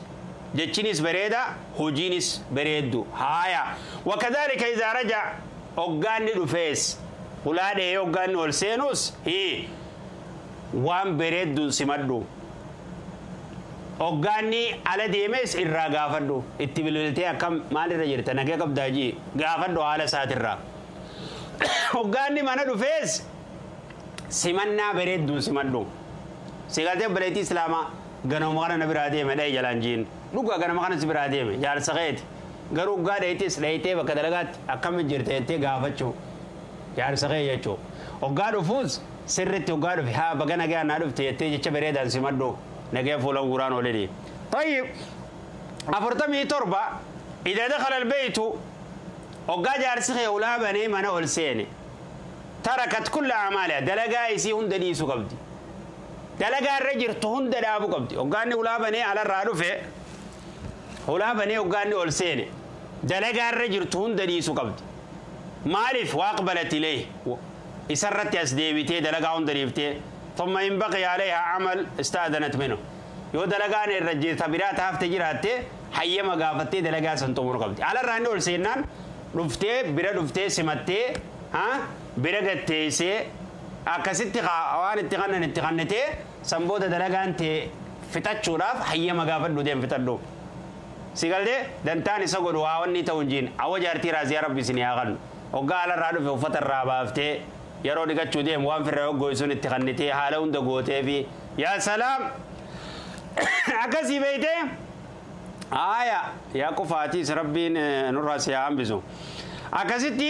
Jechinis bareedaa hojiinis bareeddu haaya. Wakadhalika idhaa raja hoggaanni dhufees hulaa dhahee hoggaanni ol seenus waan bareedduun simadhu. Hoggaanni ala deemes irraa gaafadhu itti bilbiltee akkam maalirra jirta nagee qabdaa jii gaafadhu haala isaatirraa. Hoggaanni mana dhufees simannaa bareedduun simadhu. Si galtee obboleettii Islaamaa ganama kana na biraa deeme dhahee jalaan jiin dhugaa ganama kana si biraa deeme jaarsa keeti garuu hoggaa dhahitis dhahitee bakka dalagaatti akkam jirta jettee gaafachuu. Jaarsa kee jechuudha. Hoggaa dhufuus sirriitti hoggaa dhufe haa baga nagaa naa dhufte jettee jecha bareedaan simadhu nagee fuula guuraan olini. طيب 47 إذا دخل البيت hoggaa jaarsi kee ulaa banee mana ol seene تركت كل أعمالها dalagaa isii hunda dhiisuu qabdi. Dalagaa irra jirtu hunda dhaabuu qabdi. Hoggaanni ulaa banee alarraa dhufe ulaa banee hoggaanni ol seene dalagaa irra jirtu hunda dhiisuu qabdi. Maaliif waaqbalat ilayhi isarratti as deebitee dalagaa hunda dhiiftee ثم إن بقي عليها عمل استأذنت منه yoo dalagaan irra jirta biraa taafte jiraatte hayyama gaafattee dalagaa san xumuruu qabdi. Alarraa inni ol seennaan dhuftee bira dhuftee simattee Bira gatteessee akkasitti waan itti kannan itti kannitee sanboota dalagaan tee fixachuudhaaf hayyama gaafadhu deem fixadhu. Si galtee dantaan isa godhu waa wanni ta'u hin jiin awwa jaartii raaziyaa rabbi isin haa kannu. Hoggaa alarraa dhufe uffata irraa baaftee yeroo dhiqachuu deemu waan firra hoggooysuun itti kannitee haala hunda gootee fi yaa salaam akkasii beeytee haaya yaa qufaatiis rabbiin nurraa si haa hambisu. Akkasitti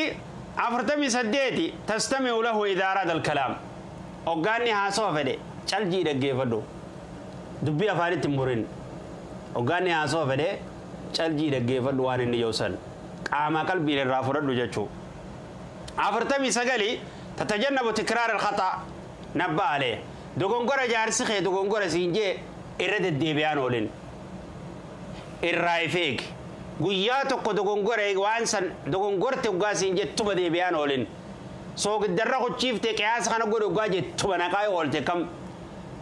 48 tastami'u lahu idaa araada alkalaam. Hoggaanni haasawa fedhe caljii dhaggeeffadhu. Dubbii afaanitti hin murin. Hoggaanni haasawa fedhe caljii dhaggeeffadhu waan inni yoosan. Qaama qalbiin irraa fudhadhu jechuu. 49 tatajannabu tikraar alkhata nabba alee. Dogongora jaarsi kee dogongora siin jee irra deddeebi'aan oolin. Irraa ifeegi. Guyyaa tokko dogongora waan san dogongorte hoggaa siin jettuma deebi'aan oolin. Soogiddarra kuchiifte qiyaasa kana godhe hoggaa jettuma naqaa oolte kam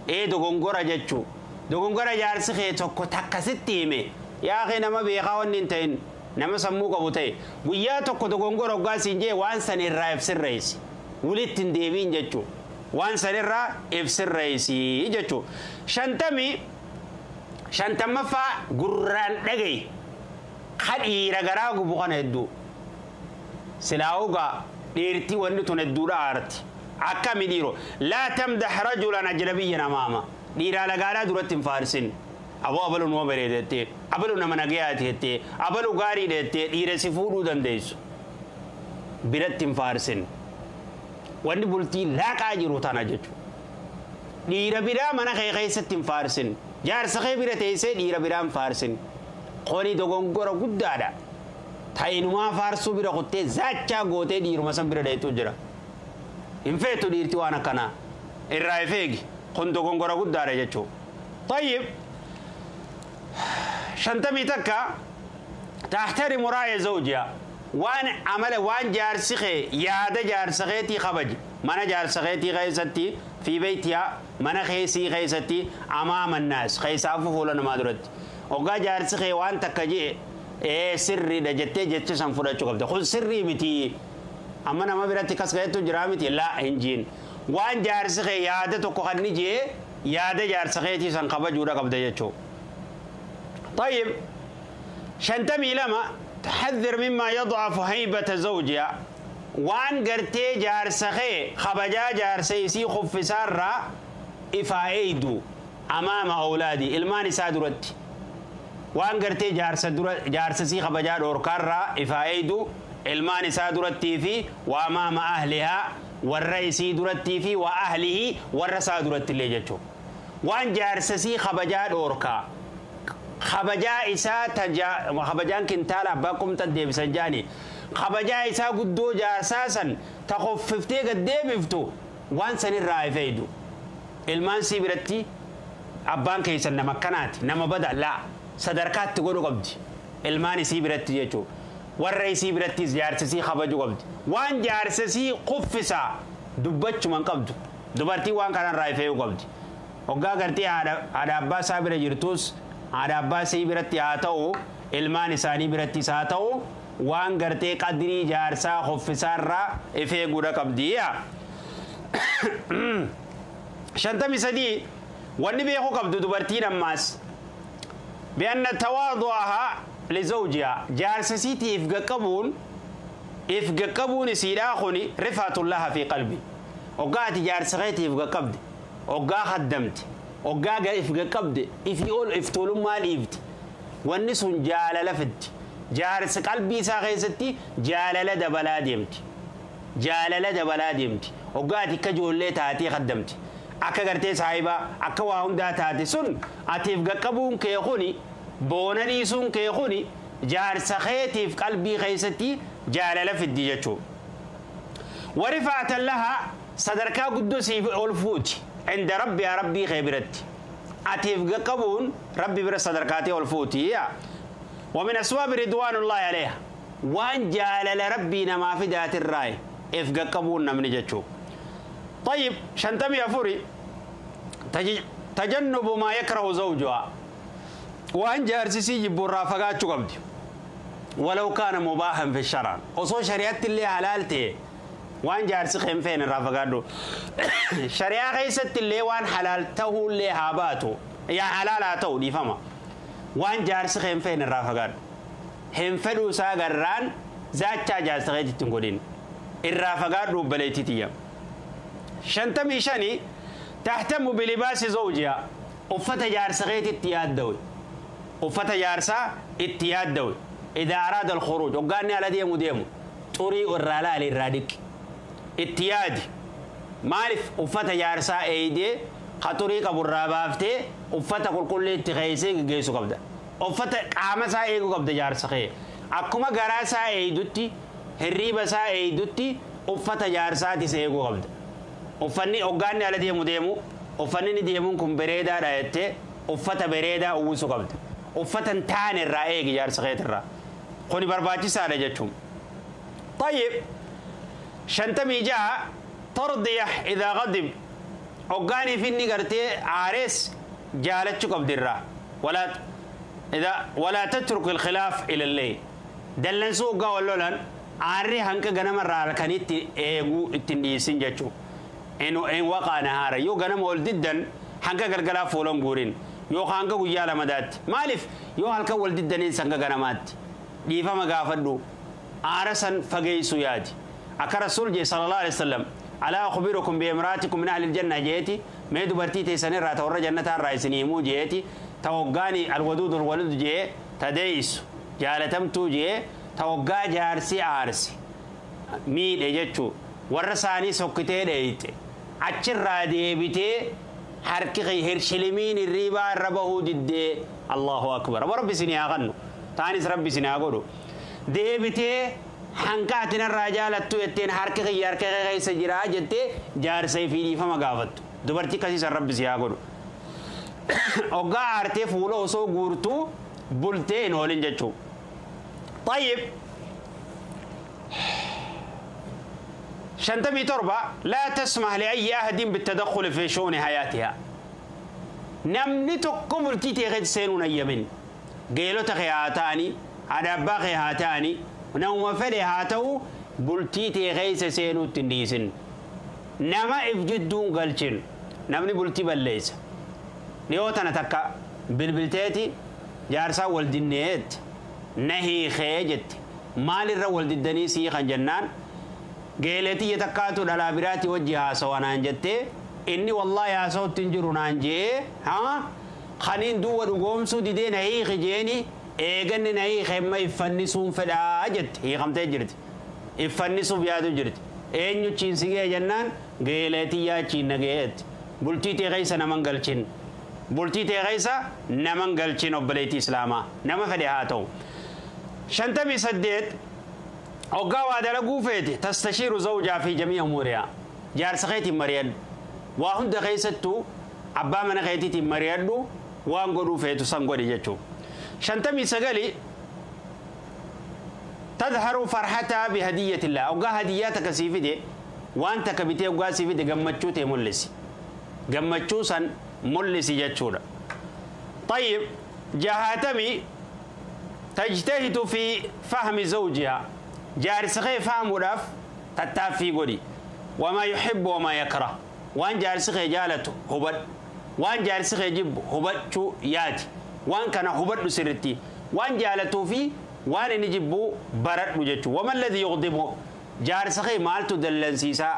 ee dogongora jechuu. Dogongora jaarsi kee tokko takkasitti hime. Yaa kee nama beekaa wanni hin ta'in nama sammuu qabu ta'e guyyaa tokko dogongora hoggaa siin jee waan san irraa ibsirreessi. Walitti hin deebiin jechuu. Waan san irraa ibsirreessi jechuu. 50ffaa gurraan dhagaye. Ka dhiira garaa gubu kana hedduu. Silaa dhiirtii wanni tun hedduudha aarti. Akkami dhiiro. Laa tamdax rajulan ajnabiyyan amaama. Dhiiraa lagaadhaa duratti hin faarsin. Aboo abaluu nama bareeda jettee, abaluu nama nagayaati jettee, abaluu gaariidha jettee dhiira si fuudhuu dandeessu. Biratti hin faarsin. Wanni bultii laaqaa jiru tana jechuudha. Dhiira biraa mana kee keessatti hin faarsin. Jaarsa kee bira teessee dhiira biraa hin faarsin. Kuni dogongora guddaadha. Ta'inumaa faarsuu bira kuttee zaachaa gootee dhiiruma san bira dheetu jira. Hin feetu dhiirti waan akkanaa. Irraa ifeegi. Kun dogongora guddaadha jechuudha. Tayyib. 51 tahtarimu raaya zawjiha. Waan amala waan jaarsi kee yaada jaarsa keetii kabaji. Mana jaarsa keetii keessatti fi beeytiyaa mana keessii keessatti amaama naas keessaafu fuula namaa duratti. Hoggaa jaarsi kee waan takka jee ee sirriidha jettee jecha san fudhachuu qabda. Kun sirrii miti. Amma nama biratti kas ga'etu jira miti laa hin jiin. Waan jaarsi kee yaada tokko kan ni jee yaada jaarsa keetii san kabajuudha qabda jechuudha. طيب 52 تحذر مما يضعف هيبة زوجها. وان قرتي جارسخي خبجا جارسيسي خفسارة إفايدو أمام أولادي إلماني سادرت. وان قرتي جارسسي خبجا دوركارة إفايدو إلماني سادرتي في وأمام أهلها والرئيسي درتي في وأهله والرسا درتي اللي جتشو. وان جارسسي خبجا دوركا خبجا إسا خبجان كنتال أباكم تدب سنجاني خبجا إسا قدو جارساسا تخففتي قديمفتو وان سن الرأي فيدو المان سيبرتي أبان كيسا نما كانت نما بدأ لا صدركات تقولوا قبدي المان سيبرتي يجو والرئيسي برتي جارسسي خبجو قبدي وان جارسسي قفسا دبتش من قبدو دبرتي وان كان الرأي فيدو قبدي وقا قرتي هذا أبا سابر جرتوس haadha abbaa isii biratti haa ta'u ilmaan isaanii birattis haa ta'u waan gartee qadrii jaarsaa hoffisaarraa if eeguudha qabdi. 53 wanni beekuu qabdu dubartiin ammaas bi'anna tawaadu'ahaa lizawjihaa jaarsa isiitii if gaqqabuun isiidhaa kuni rifaatun laha fi qalbi. Hoggaa ati jaarsa keetii if gaqqabde hoggaa haddamte hoggaa if gaqqabde ifii ol if tolummaa dhiifte wanni sun jaalala fiddi. Jaarsa qalbii isaa keessatti jaalala dabalaa deemti. Jaalala dabalaa deemti. Hoggaa ati akka ijoollee taatee haddamte akka gartee saayibaa akka waa hundaa taate sun atiif gaqqabuun kee kuni boona dhiisuun kee kuni jaarsa keetiif qalbii keessatti jaalala fiddi jechuudha. Warifaatan lahaa sadarkaa guddoo siif ol fuuti. عند ربي يا ربي خبرتي أتيف قبون ربي بر صدركاتي والفوتي ومن أسباب رضوان الله عليها وان جال لربي نما في ذات الراي إف قبون نمني جتشو. طيب شنتمي أفوري تجنب ما يكره زوجها وان جارسيسي جبور رافقات قبدي ولو كان مباحا في الشرع وصو شريعة اللي حلالته Waan jaarsi kee hin feene irraa fagaadhu. Shari'aa keessatti illee waan halaal ta'uullee haa baatu. Yaa halaal haa ta'u dhiifama. Waan jaarsi kee hin feene irraa fagaadhu. Hin fedhuu isaa garraan zaachaa jaarsa keetitti hin godhin. Irraa fagaadhu obboleettii tiyya. 55 tahtamu bilibaasi zawjihaa. Uffata jaarsa keetitti yaaddawe. Uffata jaarsaa itti yaaddawe. Idaa araada alkhuruuj. Hoggaanni ala deemu deemu. Xurii irraa laali irraa dhiqi. Itti yaadi. Maaliif uffata jaarsaa eeydee qaxurii qabu irraa baaftee uffata qulqulluu itti keeysee geggeessuu qabda. Uffata qaama isaa eeguu qabda jaarsa kee. Akkuma garaa isaa eeydutti hirriiba isaa eeydutti uffata jaarsaatis eeguu qabda. Uffanni hoggaanni ala deemu deemu uffanni inni deemuun kun bareedaadha jettee uffata bareedaa uwwisuu qabda. Uffata hin taane irraa eegi jaarsa keetirraa. Kuni barbaachisaadha jechuun. طيب 56 ترضية إذا غضب أوغاني في النقرتي عارس جالتشو قبل ولا إذا ولا تترك الخلاف إلى الليل دلنسو قاولولن عاري هنك غنم الرالكنيت إيغو التنديسين جاتشو إنه إن وقع نهارا يو غنم ولددن هنك غرغلا فولون غورين يو هنك ويالا مدات مالف يو هلك ولددن إنسان غنمات ديفا مغافدو عارسا فقيسو يادي أكا رسول جي صلى الله عليه وسلم ألا أخبركم بامراتكم من أهل الجنة جيتي ما دبرتي تيسنين را تورا جنة الرئيسني مو جيتي توقاني الودود الولد جي تديس جالتمتو جي توقا جارسي عارسي ميد اجتشو ورساني سوكتي ديتي أتشر رادي بيتي حركي هرشلمين الريبا ربه جدي الله أكبر وربي سني أغنو تانيس ربي سني أغنو deebitee hanqaatiin irraa jaalattu jetteen harka kiyya harka keessa jiraa jettee jaarsa fi dhiifama gaafattu. Dubartii akkasiisan rabbi si haa godhu. Hoggaa aartee fuula osoo guurtuu bultee hin oolin jechuudha. طيب 57 لا تسمح لأي أحد بالتدخل في شؤون حياتها. namni tokko bultii ta'e keessa seenuun ayyamin. Geelota kee haa ta'anii haadha abbaa kee haa ta'anii nama fedhe haa ta'u bultii ta'e keessa seenuutti hin dhiisin. Nama if jidduun galchin namni bultii balleessa. Dhiyoo tana takka bilbilteeti jaarsaa wal dinneetti na hiikee jette maalirra wal diddanii sii kan jennaan geeleetiyya takkaatu dhalaa biraatti wajji haasawa naan jettee inni wallaahi haasawutti hin jiru naan jee haa kaniin duwwa dhugoomsuu didee na hiiki jeeni eeganni na hiike amma iffannisuun fedhaa jette hiikamtee jirti iffannisuuf yaadu jirti eenyu chiin si ga'e jennaan geeleetiyyaa chiin na ga'eetti bultii ta'e keessa naman galchin bultii ta'e keessa naman galchin obboleettii islaamaa nama fedhe haa ta'u. 58 hoggaa waa dalaguu feete tastashiiru zawjaa fi jamii umuurihaa jaarsa keetiin mari'adhu waa hunda keessattuu abbaa mana keetiitiin mari'adhu waan godhuu feetu san godhi jechuudha. 59 تظهر فرحتها بهدية الله hoggaa hadiyyaa takka sii fide waan takka bitee hoggaa sii fide gammachuu ta'e mul'isi gammachuu san mul'isi jechuudha. طيب 60 تجتهد في فهم زوجها جارس خي فهم وداف تتافي قولي وما يحب وما يكره وان جارس خي جالته هبد وان جارس خي جب هبد شو ياتي وان كان هبد سرتي وان جالته في وان نجيبه برد وجهته وما الذي يغضبه جارس خي مالته دلنسيسا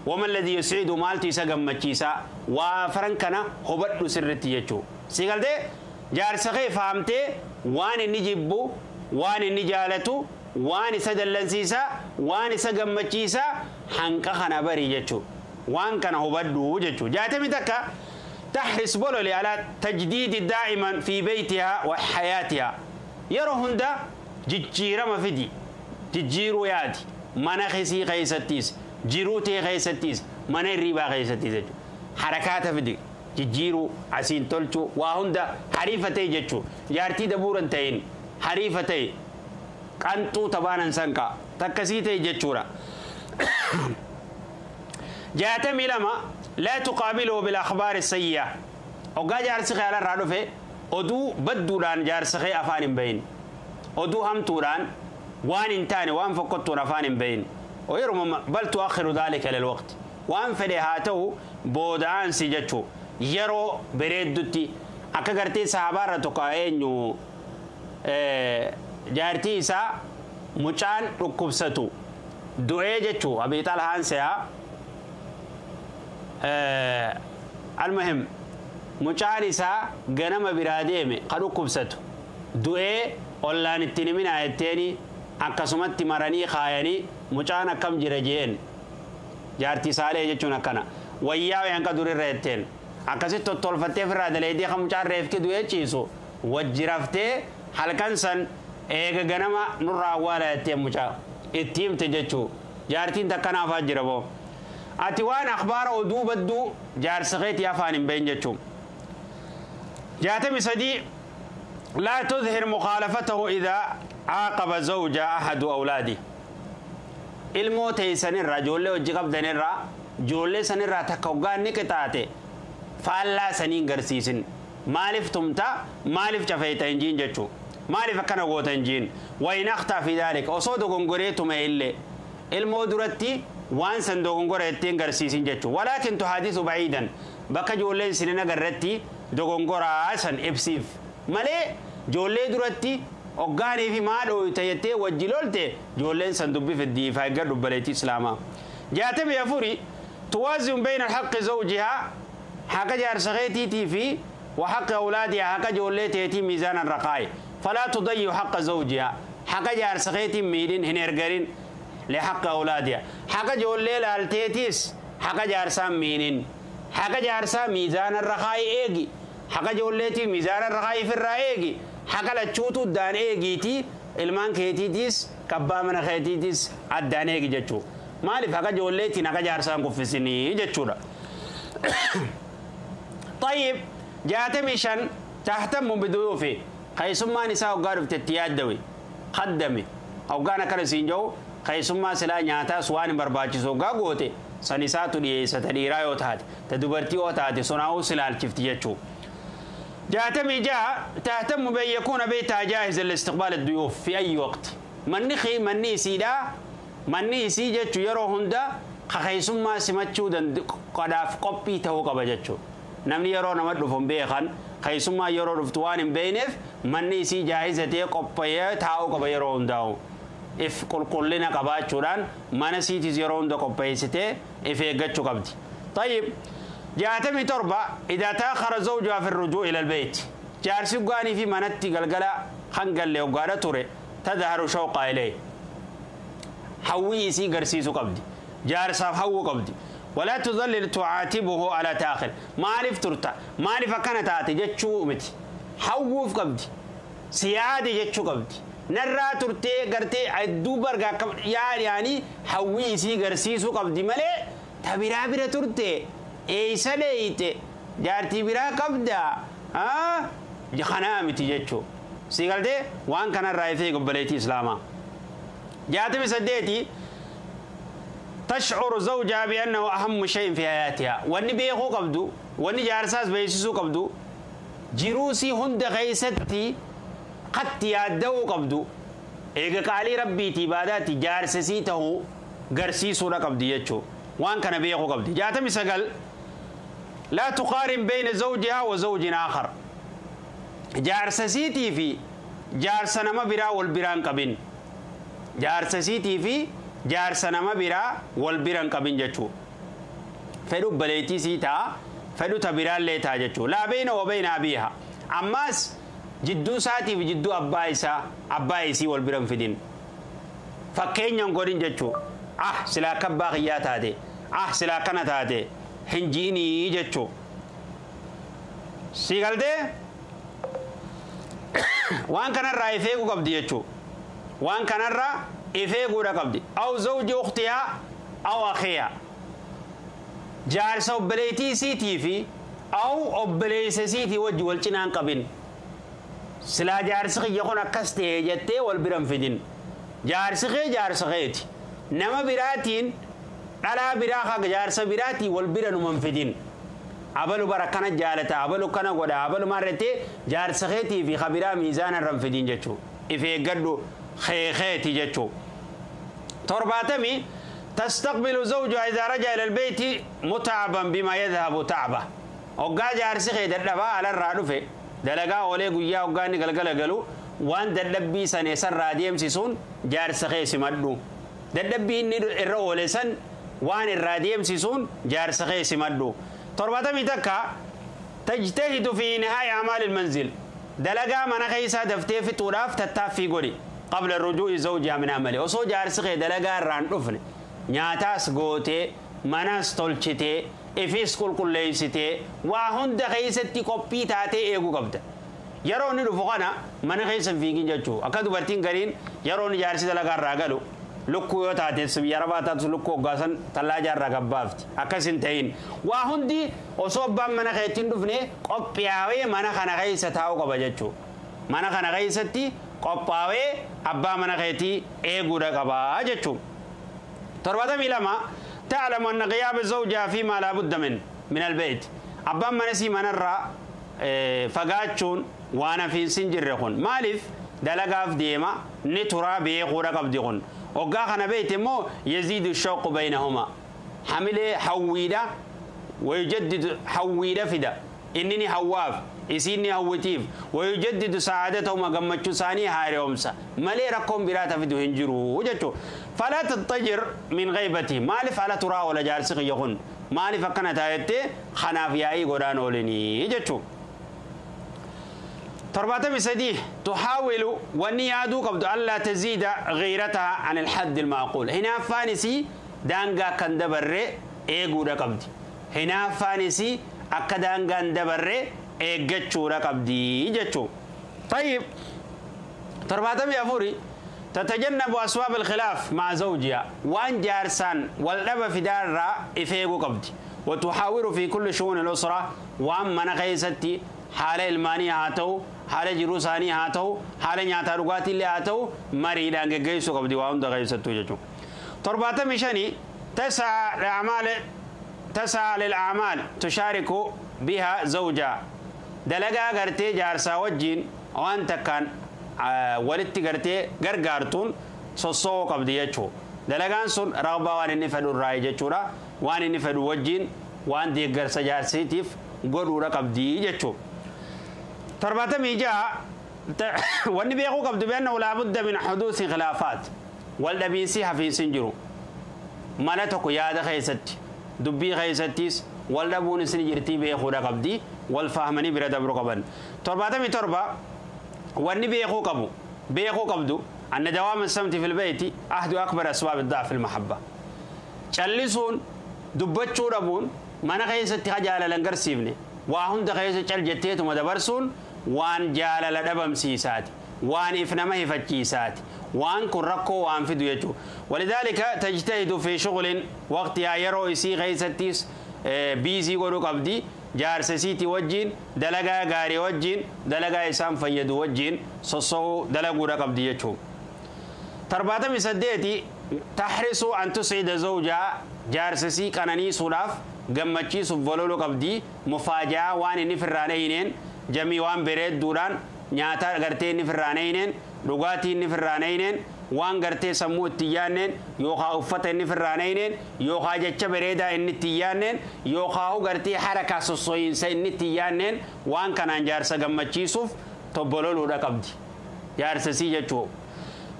وما الذي يسعده مالته يسا وافرن كان هبد سرتي يجو سيقال دي جارس خي فهمته waan inni jibbu waan inni jaalatu waan isa dallansiisaa waan isa gammachiisaa hanqa kana bari jechuu waan kana hubadhu jechuu 61 تحرص بولولي على تجديد دائما في بيتها وحياتها yeroo hunda jijjiirama fidi jijjiiruu yaadi mana keessii keessattis jiruu ta'e keessattis mana hirribaa keessattis jechuu harakaata fidi jijjiiruu asiin tolchuu waa hunda hariifa ta'e jechuu jaartii dabuuran ta'in hariifa ta'e qanxuu tabaanan sanqaa takkasii ta'e jechuudha. 62 لا تقابله بالأخبار السيئة hoggaa jaarsi kee alarraa dhufe oduu badduudhaan jaarsi kee afaan hin bahin oduu hamtuudhaan waan hin taane waan fokkottuun afaan hin bahin Yeruma bal tuakhiru dhalika lilwaqti waan fedhe haa ta'u booda'aansi jechuu yeroo bareeddutti akka gartee sahabaarra tokko eenyu jaartii isaa mucaan dhukkubsatu du'ee jechuu Abii Xalhaan se'a almuhim mucaan isaa ganama biraa deeme ka dhukkubsatu du'ee ollaan ittiin himinaa jetteeni akkasumatti maranii kaayanii mucaan akkam jira jeen jaartii saalee jechuun akkana wayyaa hanqa durirra jetteen akkasitti tottolfattee ofirraa daleedee kan mucaan reefki du'ee ciisu wajji raftee halkan san eega ganama nurraa awwaala jetteen mucaa itti himte jechuu jaartiin takkanaafaa jira boo ati waan akhbaara oduu badduu jaarsa keetii afaan hin bahin jechuu 63 لا تظهر مخالفته إذا عاقب زوج أحد أولاده ilmoo teessanirraa ijoollee hojii qabdanirraa ijoollee sanirraa takka hoggaan ni qixaate faallaa saniin garsiisin maaliif tumta maaliif cafeeta hin jiin jechuu maaliif akkana goota hin jiin wayin akhtaa fi dhaalika osoo dogongoree tume illee ilmoo duratti waan san dogongora jetteen garsiisin jechuu walaakin tuhaadisu baciidan bakka ijoolleen sinin agarratti dogongoraa san ibsiif malee ijoollee duratti hoggaanii fi maa dhooyta jettee wajji lolte ijoolleen san dubbi fiddiifaa eeggadhu dubbaleetii islaamaa. 64 tuwaazin bayna haqqi zawjihaa haqa jaarsa keetiitii fi wa haqqi awlaadihaa haqa ijoollee teetii miizaanan raqaaye falaa tudayyu haqqa zawjihaa haqa jaarsa keetii miidhin hin ergarin lihaqqi awlaadihaa haqa ijoollee laalteetiis haqa jaarsaa miidhin haqa jaarsaa miizaanan raqaaye eegi haqa ijoolleetii miizaanan raqaaye ifirraa eegi haqa lachuutu addaan eegiiti ilmaan keetiitis qabbaa mana keetiitis addaan eegi jechuu maaliif haqa ijoolleetiin haqa jaarsaan kuffisinii jechuudha. طيب 65 تهتم بضيوفه keessummaan isaa hoggaa dhufte itti yaaddawe qaddame hoggaan akkana siin jiru keessummaa silaa nyaataas waan hin barbaachisu hoggaa goote san isaatu dhiyeessa ta dhiiraa yoo taate ta dubartii yoo taate sonaa'uu silaalchifti jechuu. 66 تهتم بأن يكون بيتها جاهزا لاستقبال الضيوف في أي وقت. مني خي مني سيدا مني سي جتشو يرو هندا خيسما سمتشو دن قداف قبي تهو قبا جتشو نمني يرو نمد فم بيخان خيسما يرو رفتوان بينف مني سي جاهزة تي قبي تاو قبا يرو هنداو if qulqullina qabaachuudhaan mana siitis yeroo hunda qopheessitee if eeggachuu qabdi. طيب 67 إذا تأخر زوجها في الرجوع إلى البيت jaarsi hoggaanii fi manatti galgala hangalle hoggaadha ture tadharu shawqa ilayhi hawwii isii garsiisuu qabdi jaarsaaf hawwuu qabdi ولا تظلل تعاتبه على تأخر maaliif turta maaliif akkana taate jechuu miti hawwuuf qabdi siyaade jechuu qabdi narraa turtee gartee hedduu barga yaani hawwii isii garsiisuu qabdi malee ta biraa bira turte eeysa dheeyte jaartii biraa qabda kanaa miti jechuu si galtee waan kanarraa ifee obboleettii islaamaa. 68 تشعر زوجها بأنه أهم شيء في حياتها واني بيخو قبدو واني جارساس بيسسو قبدو جروسي هند غيستي قد يادو قبدو إيقا قالي ربي تباداتي جارسسي تهو غرسي سورة قبدي يجو وان كان بيخو قبدي. 69 لا تقارن بين زوجها وزوج آخر جارسسيتي في جارسنا ما برا والبران قبين جارسسيتي في jaarsa nama biraa wal biran qabin jechuu fedhu baleetii sii ta'a fedhu ta biraallee ta'a jechuu laa beeyna wa beeyna abiiha ammaas jidduu isaatiif jidduu abbaa isaa abbaa isii wal biran fidin fakkeenyan godhin jechuu ah silaa akka abbaa kiyyaa taate ah silaa akkana taate hin ji'inii jechuu si galtee waan kanarraa if eeguu qabdi jechuu waan kanarraa ifee guudha qabdi aw zawji ukhtihaa aw akhiihaa jaarsa obboleettii isiitii fi aw obboleessa isiitii wajji wal cinaan qabin silaa jaarsi kiyya kun akkas ta'e jettee wal biran fidin jaarsi kee jaarsa keeti nama biraatiin dhalaa biraa haga jaarsa biraatiin wal bira numan fidin abalu bara kana jaalata abalu kana godha abalu maarrettee jaarsa keetii fi kabiraa miizaana irran fidin jechuu if eeggadhu خيخيتي جتشو 70 تستقبل زوجها إذا رجع إلى البيت متعبا بما يذهب تعبه. وقا جارسي خي ددبا على الرادفه دلقا ولي قيا وقاني قلقل قلو وان ددبي سنة سن راديم سيسون جارسي خي سمدو ددبي إني الرؤول سن وان الراديم سيسون جارسي خي سمدو. تربطة تكا تجتهد في نهاية أعمال المنزل دلقا من خيسا دفتي في طراف تتافي قولي قبل الرجوع زوجها من عمله وصو جارسي خي دلقا الران nyaataas gootee manas tolchitee ifis qulqulleessitee waa hunda keessatti qophii taatee eeguu qabda. Yeroo inni dhufu kana mana keessa hin fiigin jechuu akka dubartiin gariin yeroo inni jaarsi dalagaa irraa galu lukkuu yoo taate biyya arabaa taatu lukkuu hoggaasan tallaaja irraa gabbaafti akkas hin ta'in waa hundi osoo abbaan mana keetti hin dhufne qophiyaawee mana kana keessa taa'uu qaba jechuu mana kana keessatti qophaawee abbaa mana keetii eeguudha qabaa jechuu. تربطة لما تعلم أن غياب الزوجة فيما لا بد من البيت أبان منسي من الرا فقاتشون وانا في سنجر يكون مالف دلقاف ديما نترى بيقورا قبضيقون وقاخنا بيت مو يزيد الشوق بينهما حمله حويدة ويجدد حويدة فدا إنني حواف إسيني هوتيف ويجدد سعادتهما قمتشو ثاني هاريومسا مالي رقم براتا في دهنجرو وجتشو فلا تضطجر من غيبتي مالف على ترى ولا جارسي يغن مالف كانت آيتي خناف ياي قران ولني جتشو. تربطة بسديه تحاول ونيادو قبض ألا تزيد غيرتها عن الحد المعقول. هنا فانسي دانغا كندبر ايغو رقبدي هنا فانسي أكا دانغا ندبر ايغتشو رقبدي جتشو. طيب تربطة بأفوري تتجنب أسباب الخلاف مع زوجها وان جارسان والأب في دار إفيغو قبدي وتحاور في كل شؤون الأسرة وان من خيستي حالة الماني هاتو حالة جروساني هاتو حالة نياتا رغاتي اللي هاتو مريدان غيسو قبدي وان دا غيستو جتشو. تربطة مشاني تسعى للأعمال تشارك بها زوجها دلقا غرتي جارسا وجين وان تكان walitti gartee gargaartuun sossoo'uu qabdi jechuu dalagaan sun ragbaa waan inni fedhu irraa jechuudha waan inni fedhu wajjin waan deeggarsa jaarsiitiif godhuudha qabdi jechuu. 76 wanni beekuu qabdu beekna laa budda min huduusi khilaafaat wal dhabiinsi hafiinsi hin jiru mala tokko yaada keessatti dubbii keessattis wal dhabuun isin jirtii beekuudha qabdi wal fahmanii bira dabru qaban. 77 wanni beekuu qabu beekuu qabdu anna dawaama samti fil beyti ahdu akbar asbaab da'f al mahabba callisuun dubbachuu dhabuun mana keessatti ha jaalala hin garsiifne waa hunda keessa cal jetteetuma dabarsuun waan jaalala dhabamsiisaati waan if nama hifachiisaati waan kun rakkoo waan fidu jechuu. Walidaalika tajtahidu fi shughulin waqtihaa yeroo isii keessattis biizii godhuu qabdi jaarsa isiitii wajjin dalagaa gaarii wajjin dalagaa isaan fayyadu wajjin sossoo'uu dalaguudha qabdi jechuu. 78 taxrisu an tuscida zawjaa jaarsa isii qananiisuudhaaf gammachiisuuf bololuu qabdi mufaajaa waan inni firraan eeyneen jamii waan bareedduudhaan nyaata gartee inni firraan eeyneen dhugaatii inni firraan eeyneen waan gartee sammuu itti yaanneen yookaan uffata inni firraan eeyneen yookaan jecha bareedaa inni itti yaanneen yookaan gartee harakaa sossooyinsa inni itti yaanneen waan kanaan jaarsa gammachiisuuf tobbololuudha qabdi jaarsa sii jechuu.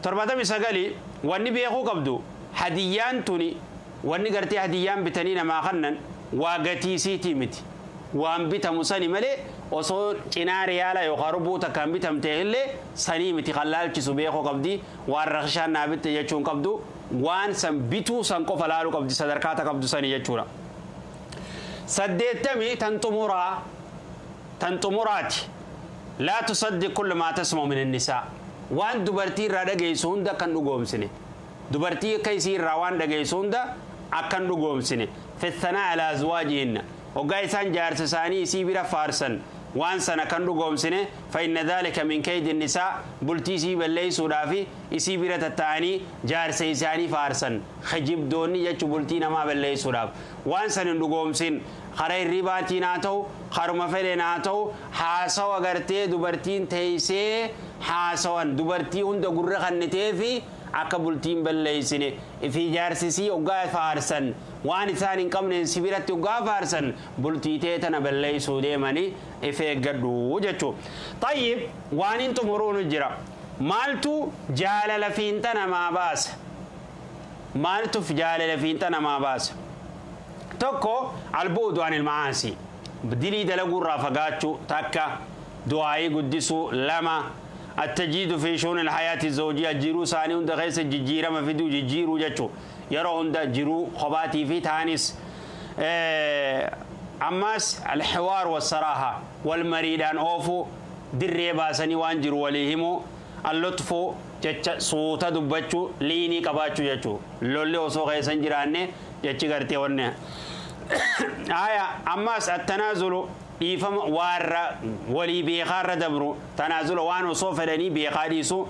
79 wanni beekuu qabdu hadiyyaan tuni wanni gartee hadiyyaan bitanii namaa kannan waa gatii siitii miti waan bitamu sani malee osoo cinaa riyaala yookaan rubuu takkaan bitamte illee sanii miti kan laalchisu beekuu qabdi waan rakshaan naa bitte jechuun qabdu waan san bituu san qofa laaluu qabdi sadarkaata qabdu sanii jechuudha. 80 tan xumuraati laa tusaddiq kullu maa tasma'u min annisaa waan dubartii irraa dhageessu hunda kan dhugoomsine dubartii akka isii irraa waan dhageessu hunda akkan dhugoomsine fi thanaa alaa azwaajihinna hoggaa isaan jaarsa isaanii isii bira faarsan waan sana kan dhugoomsine fa inna dhaalika min kaydi nisaa bultii isii balleessuudhaafi isii bira tatta'anii jaarsa isaanii faarsan kijibdoonni jechu bultii namaa balleessuudhaaf waan san hin dhugoomsin karaa hirribaatiin haa ta'u karuma fedheen haa ta'u haasawa gartee dubartiin teessee haasawan dubartii hunda gurra kannitee fi Akka bultiin balleeysine fi jaarsisii hoggaa faarsan waan isaan hin qabneen si biratti hoggaa faarsan bultii tee tana balleeysuu deemanii if eeggadhu jechuu. Tayyib, waan hin xumuruunu jira. Maaltu jaalala fiinxa namaa baasa? Maaltu jaalala fiinxa namaa baasa? Tokko, albu'udu anil macaasi, dilii dalaguurraa fagaachuu takka, du'aayii guddisuu lama, التجديد في شؤون الحياة الزوجية jiruu isaanii hunda keessa jijjiirama fiduu, jijjiiruu jechuu, yeroo hunda jiruu kophaatii fi taanis. Ammas الحوار والصراحة, wal mariidhaan oofuu, dirree baasanii waan jiru walii himuu, اللطف, jecha suuta dubbachuu, liinii qabaachuu jechuu, lolli osoo keessa hin jiraanne jechi gartee wanne aya. Ammas التنازل, dhiifama waarra walii beekaarra dabru, tanaazula, waan osoo fedhanii beekaa dhiisu,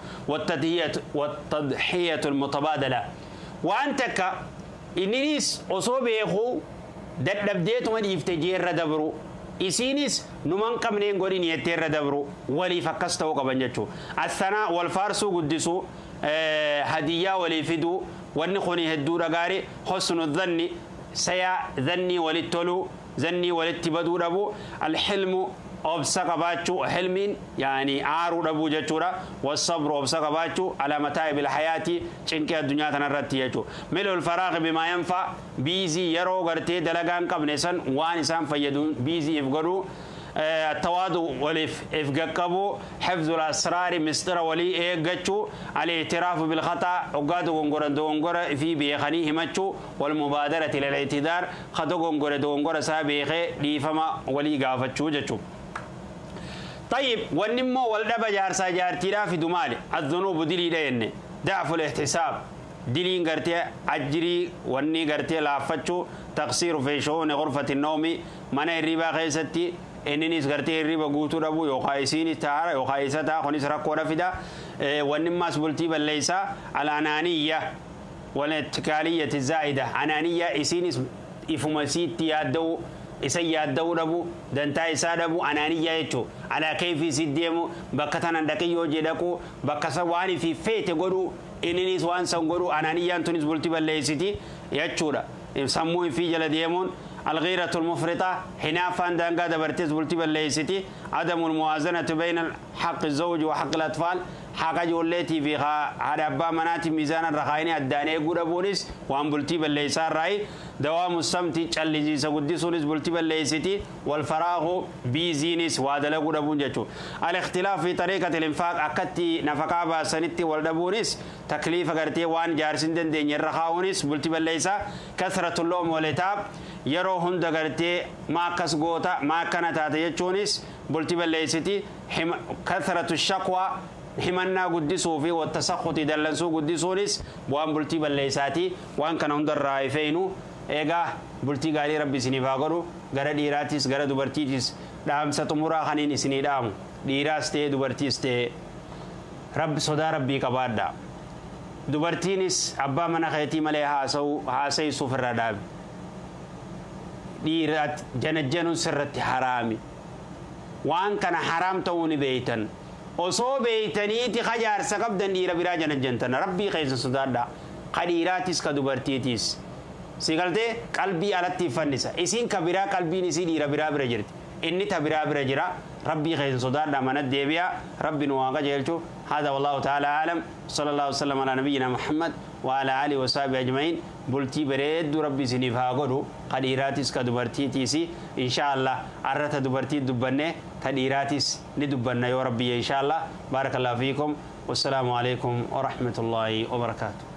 والتضحية المتبادلة, waan takka inninis osoo beekuu dadhabdeetuma dhiifte jeerra dabru, isiinis numan qabneen godhin jetteerra dabru, waliif akkas ta'uu qaban jechuu. Assanaa, wal faarsuu guddisuu, hadiyyaa walii fiduu, wanni kuni hedduudha gaarii. حسن الظن, sayaa dhannii walitti toluu, zannii walitti baduu dhabuu, الحلم, obsa qabaachuu, hilmiin yaani aaruu dhabuu jechuudha, والصبر, obsa qabaachuu, على متاعب الحياة, cinqii addunyaa tanarratti jechuu, ملء الفراغ بما ينفع, busy yeroo gartee dalagaan qabne san waan isaan fayyadu busy if godhuu, التواضع, waliif if qaqqabuu, حفظ الأسرار, mistira walii eeggachuu, الاعتراف بالخطأ, hoggaa dogongoran dogongora fi beekanii himachuu, والمبادرة إلى الاعتذار, ka dogongore dogongora isaa beekee dhiifama walii gaafachuu jechuu. طيب, wanni immoo wal dhaba jaarsaa jaartiidhaa fidu maali? الذنوب, diliidha jenne, ضعف الاحتساب, diliin gartee ajjirii wanni gartee laaffachuu, تقصير في شؤون غرفة النوم, mana hirribaa keessatti inninis gartee hirriba guutuu dhabuu, yookaan isiinis taara yookaan isa ta'a, kunis rakkoodha fida. Wanni immaas bultii balleessaa الأنانية والاتكالية الزائدة, أنانية, isiinis ifuma isiitti yaadda'u, isa yaadda'uu dhabu, dantaa isaa dhabu, أنانية jechuu, alaa keefii isii deemu, bakka tanan dhaqi yoo jedhaqu, bakka san waan ifii feete godhu, inninis waan san godhu, anaaniyyaan tunis bultii balleessiti jechuudha. Sammuu ifii jala deemuun, الغيرة المفرطة, hinaafaan daangaa dabartees bultii balleessiti, عدم الموازنة بين حق الزوج وحق الأطفال, haqa ijoolleetii fi haadha abbaa manaati miizaana irra kaayanii addaan eeguu dhabuunis waan bultii balleessaa irraayi. دوام الصمت, callisiisa guddisuunis bultii balleessiti, والفراغ, busynis waa dalaguu dhabuun jechuu, الاختلاف في طريقة الإنفاق, akkatti nafaqaa baasanitti wal dhabuunis, takliifa gartee waan jaarsin dandeenye irra kaa'uunis bultii balleessaa, كثرة اللوم والعتاب, yeroo hunda gartee maa akkas goota, maa akkana taate jechuunis bultii balleessiti, كثرة الشكوى, himannaa guddisuu fi والتسخط, dallansuu guddisuunis waan bultii balleessaati. Waan kana hundarraa ifeenu. Eegaa, bultii gaarii Rabbi isiniif haa godhu. Gara dhiiraatis gara dubartiitis dhaamsa xumuraa kaniin isinii dhaamu, dhiiraas ta'e dubartiis ta'e, Rabbi sodaa Rabbii qabaadha. Dubartiinis abbaa mana keetii malee haasa'isuuf irraa dhaabi. Dhiiraatti janajjanuun sirratti haraami. Waan kana haraam ta'uu ni beeytan. Osoo beeytaniiti ka jaarsa qabdan dhiira biraa janajjantan, Rabbii keessa sodaadha, ka dhiiraatis ka dubartiitis. Si galtee? Qalbii alatti fannisa. Isiin ka biraa, qalbiin isii dhiira biraa bira jirti, inni ta biraa bira jira. Rabbii keessa sodaadha, mana deebi'a. Rabbi nu waa qajeelchu. هذا والله تعالى أعلم، صلى الله وسلم على نبينا محمد وعلى آله وصحبه أجمعين. Bultii bareedduu Rabbi isiniif haa godhu, ka dhiiraatis ka dubartiitiis insha Allah. Arrata dubartii dubbanne, ta dhiiraatis ni dubbanna yoo Rabbi insha Allah. بارك الله فيكم، والسلام عليكم ورحمة الله وبركاته.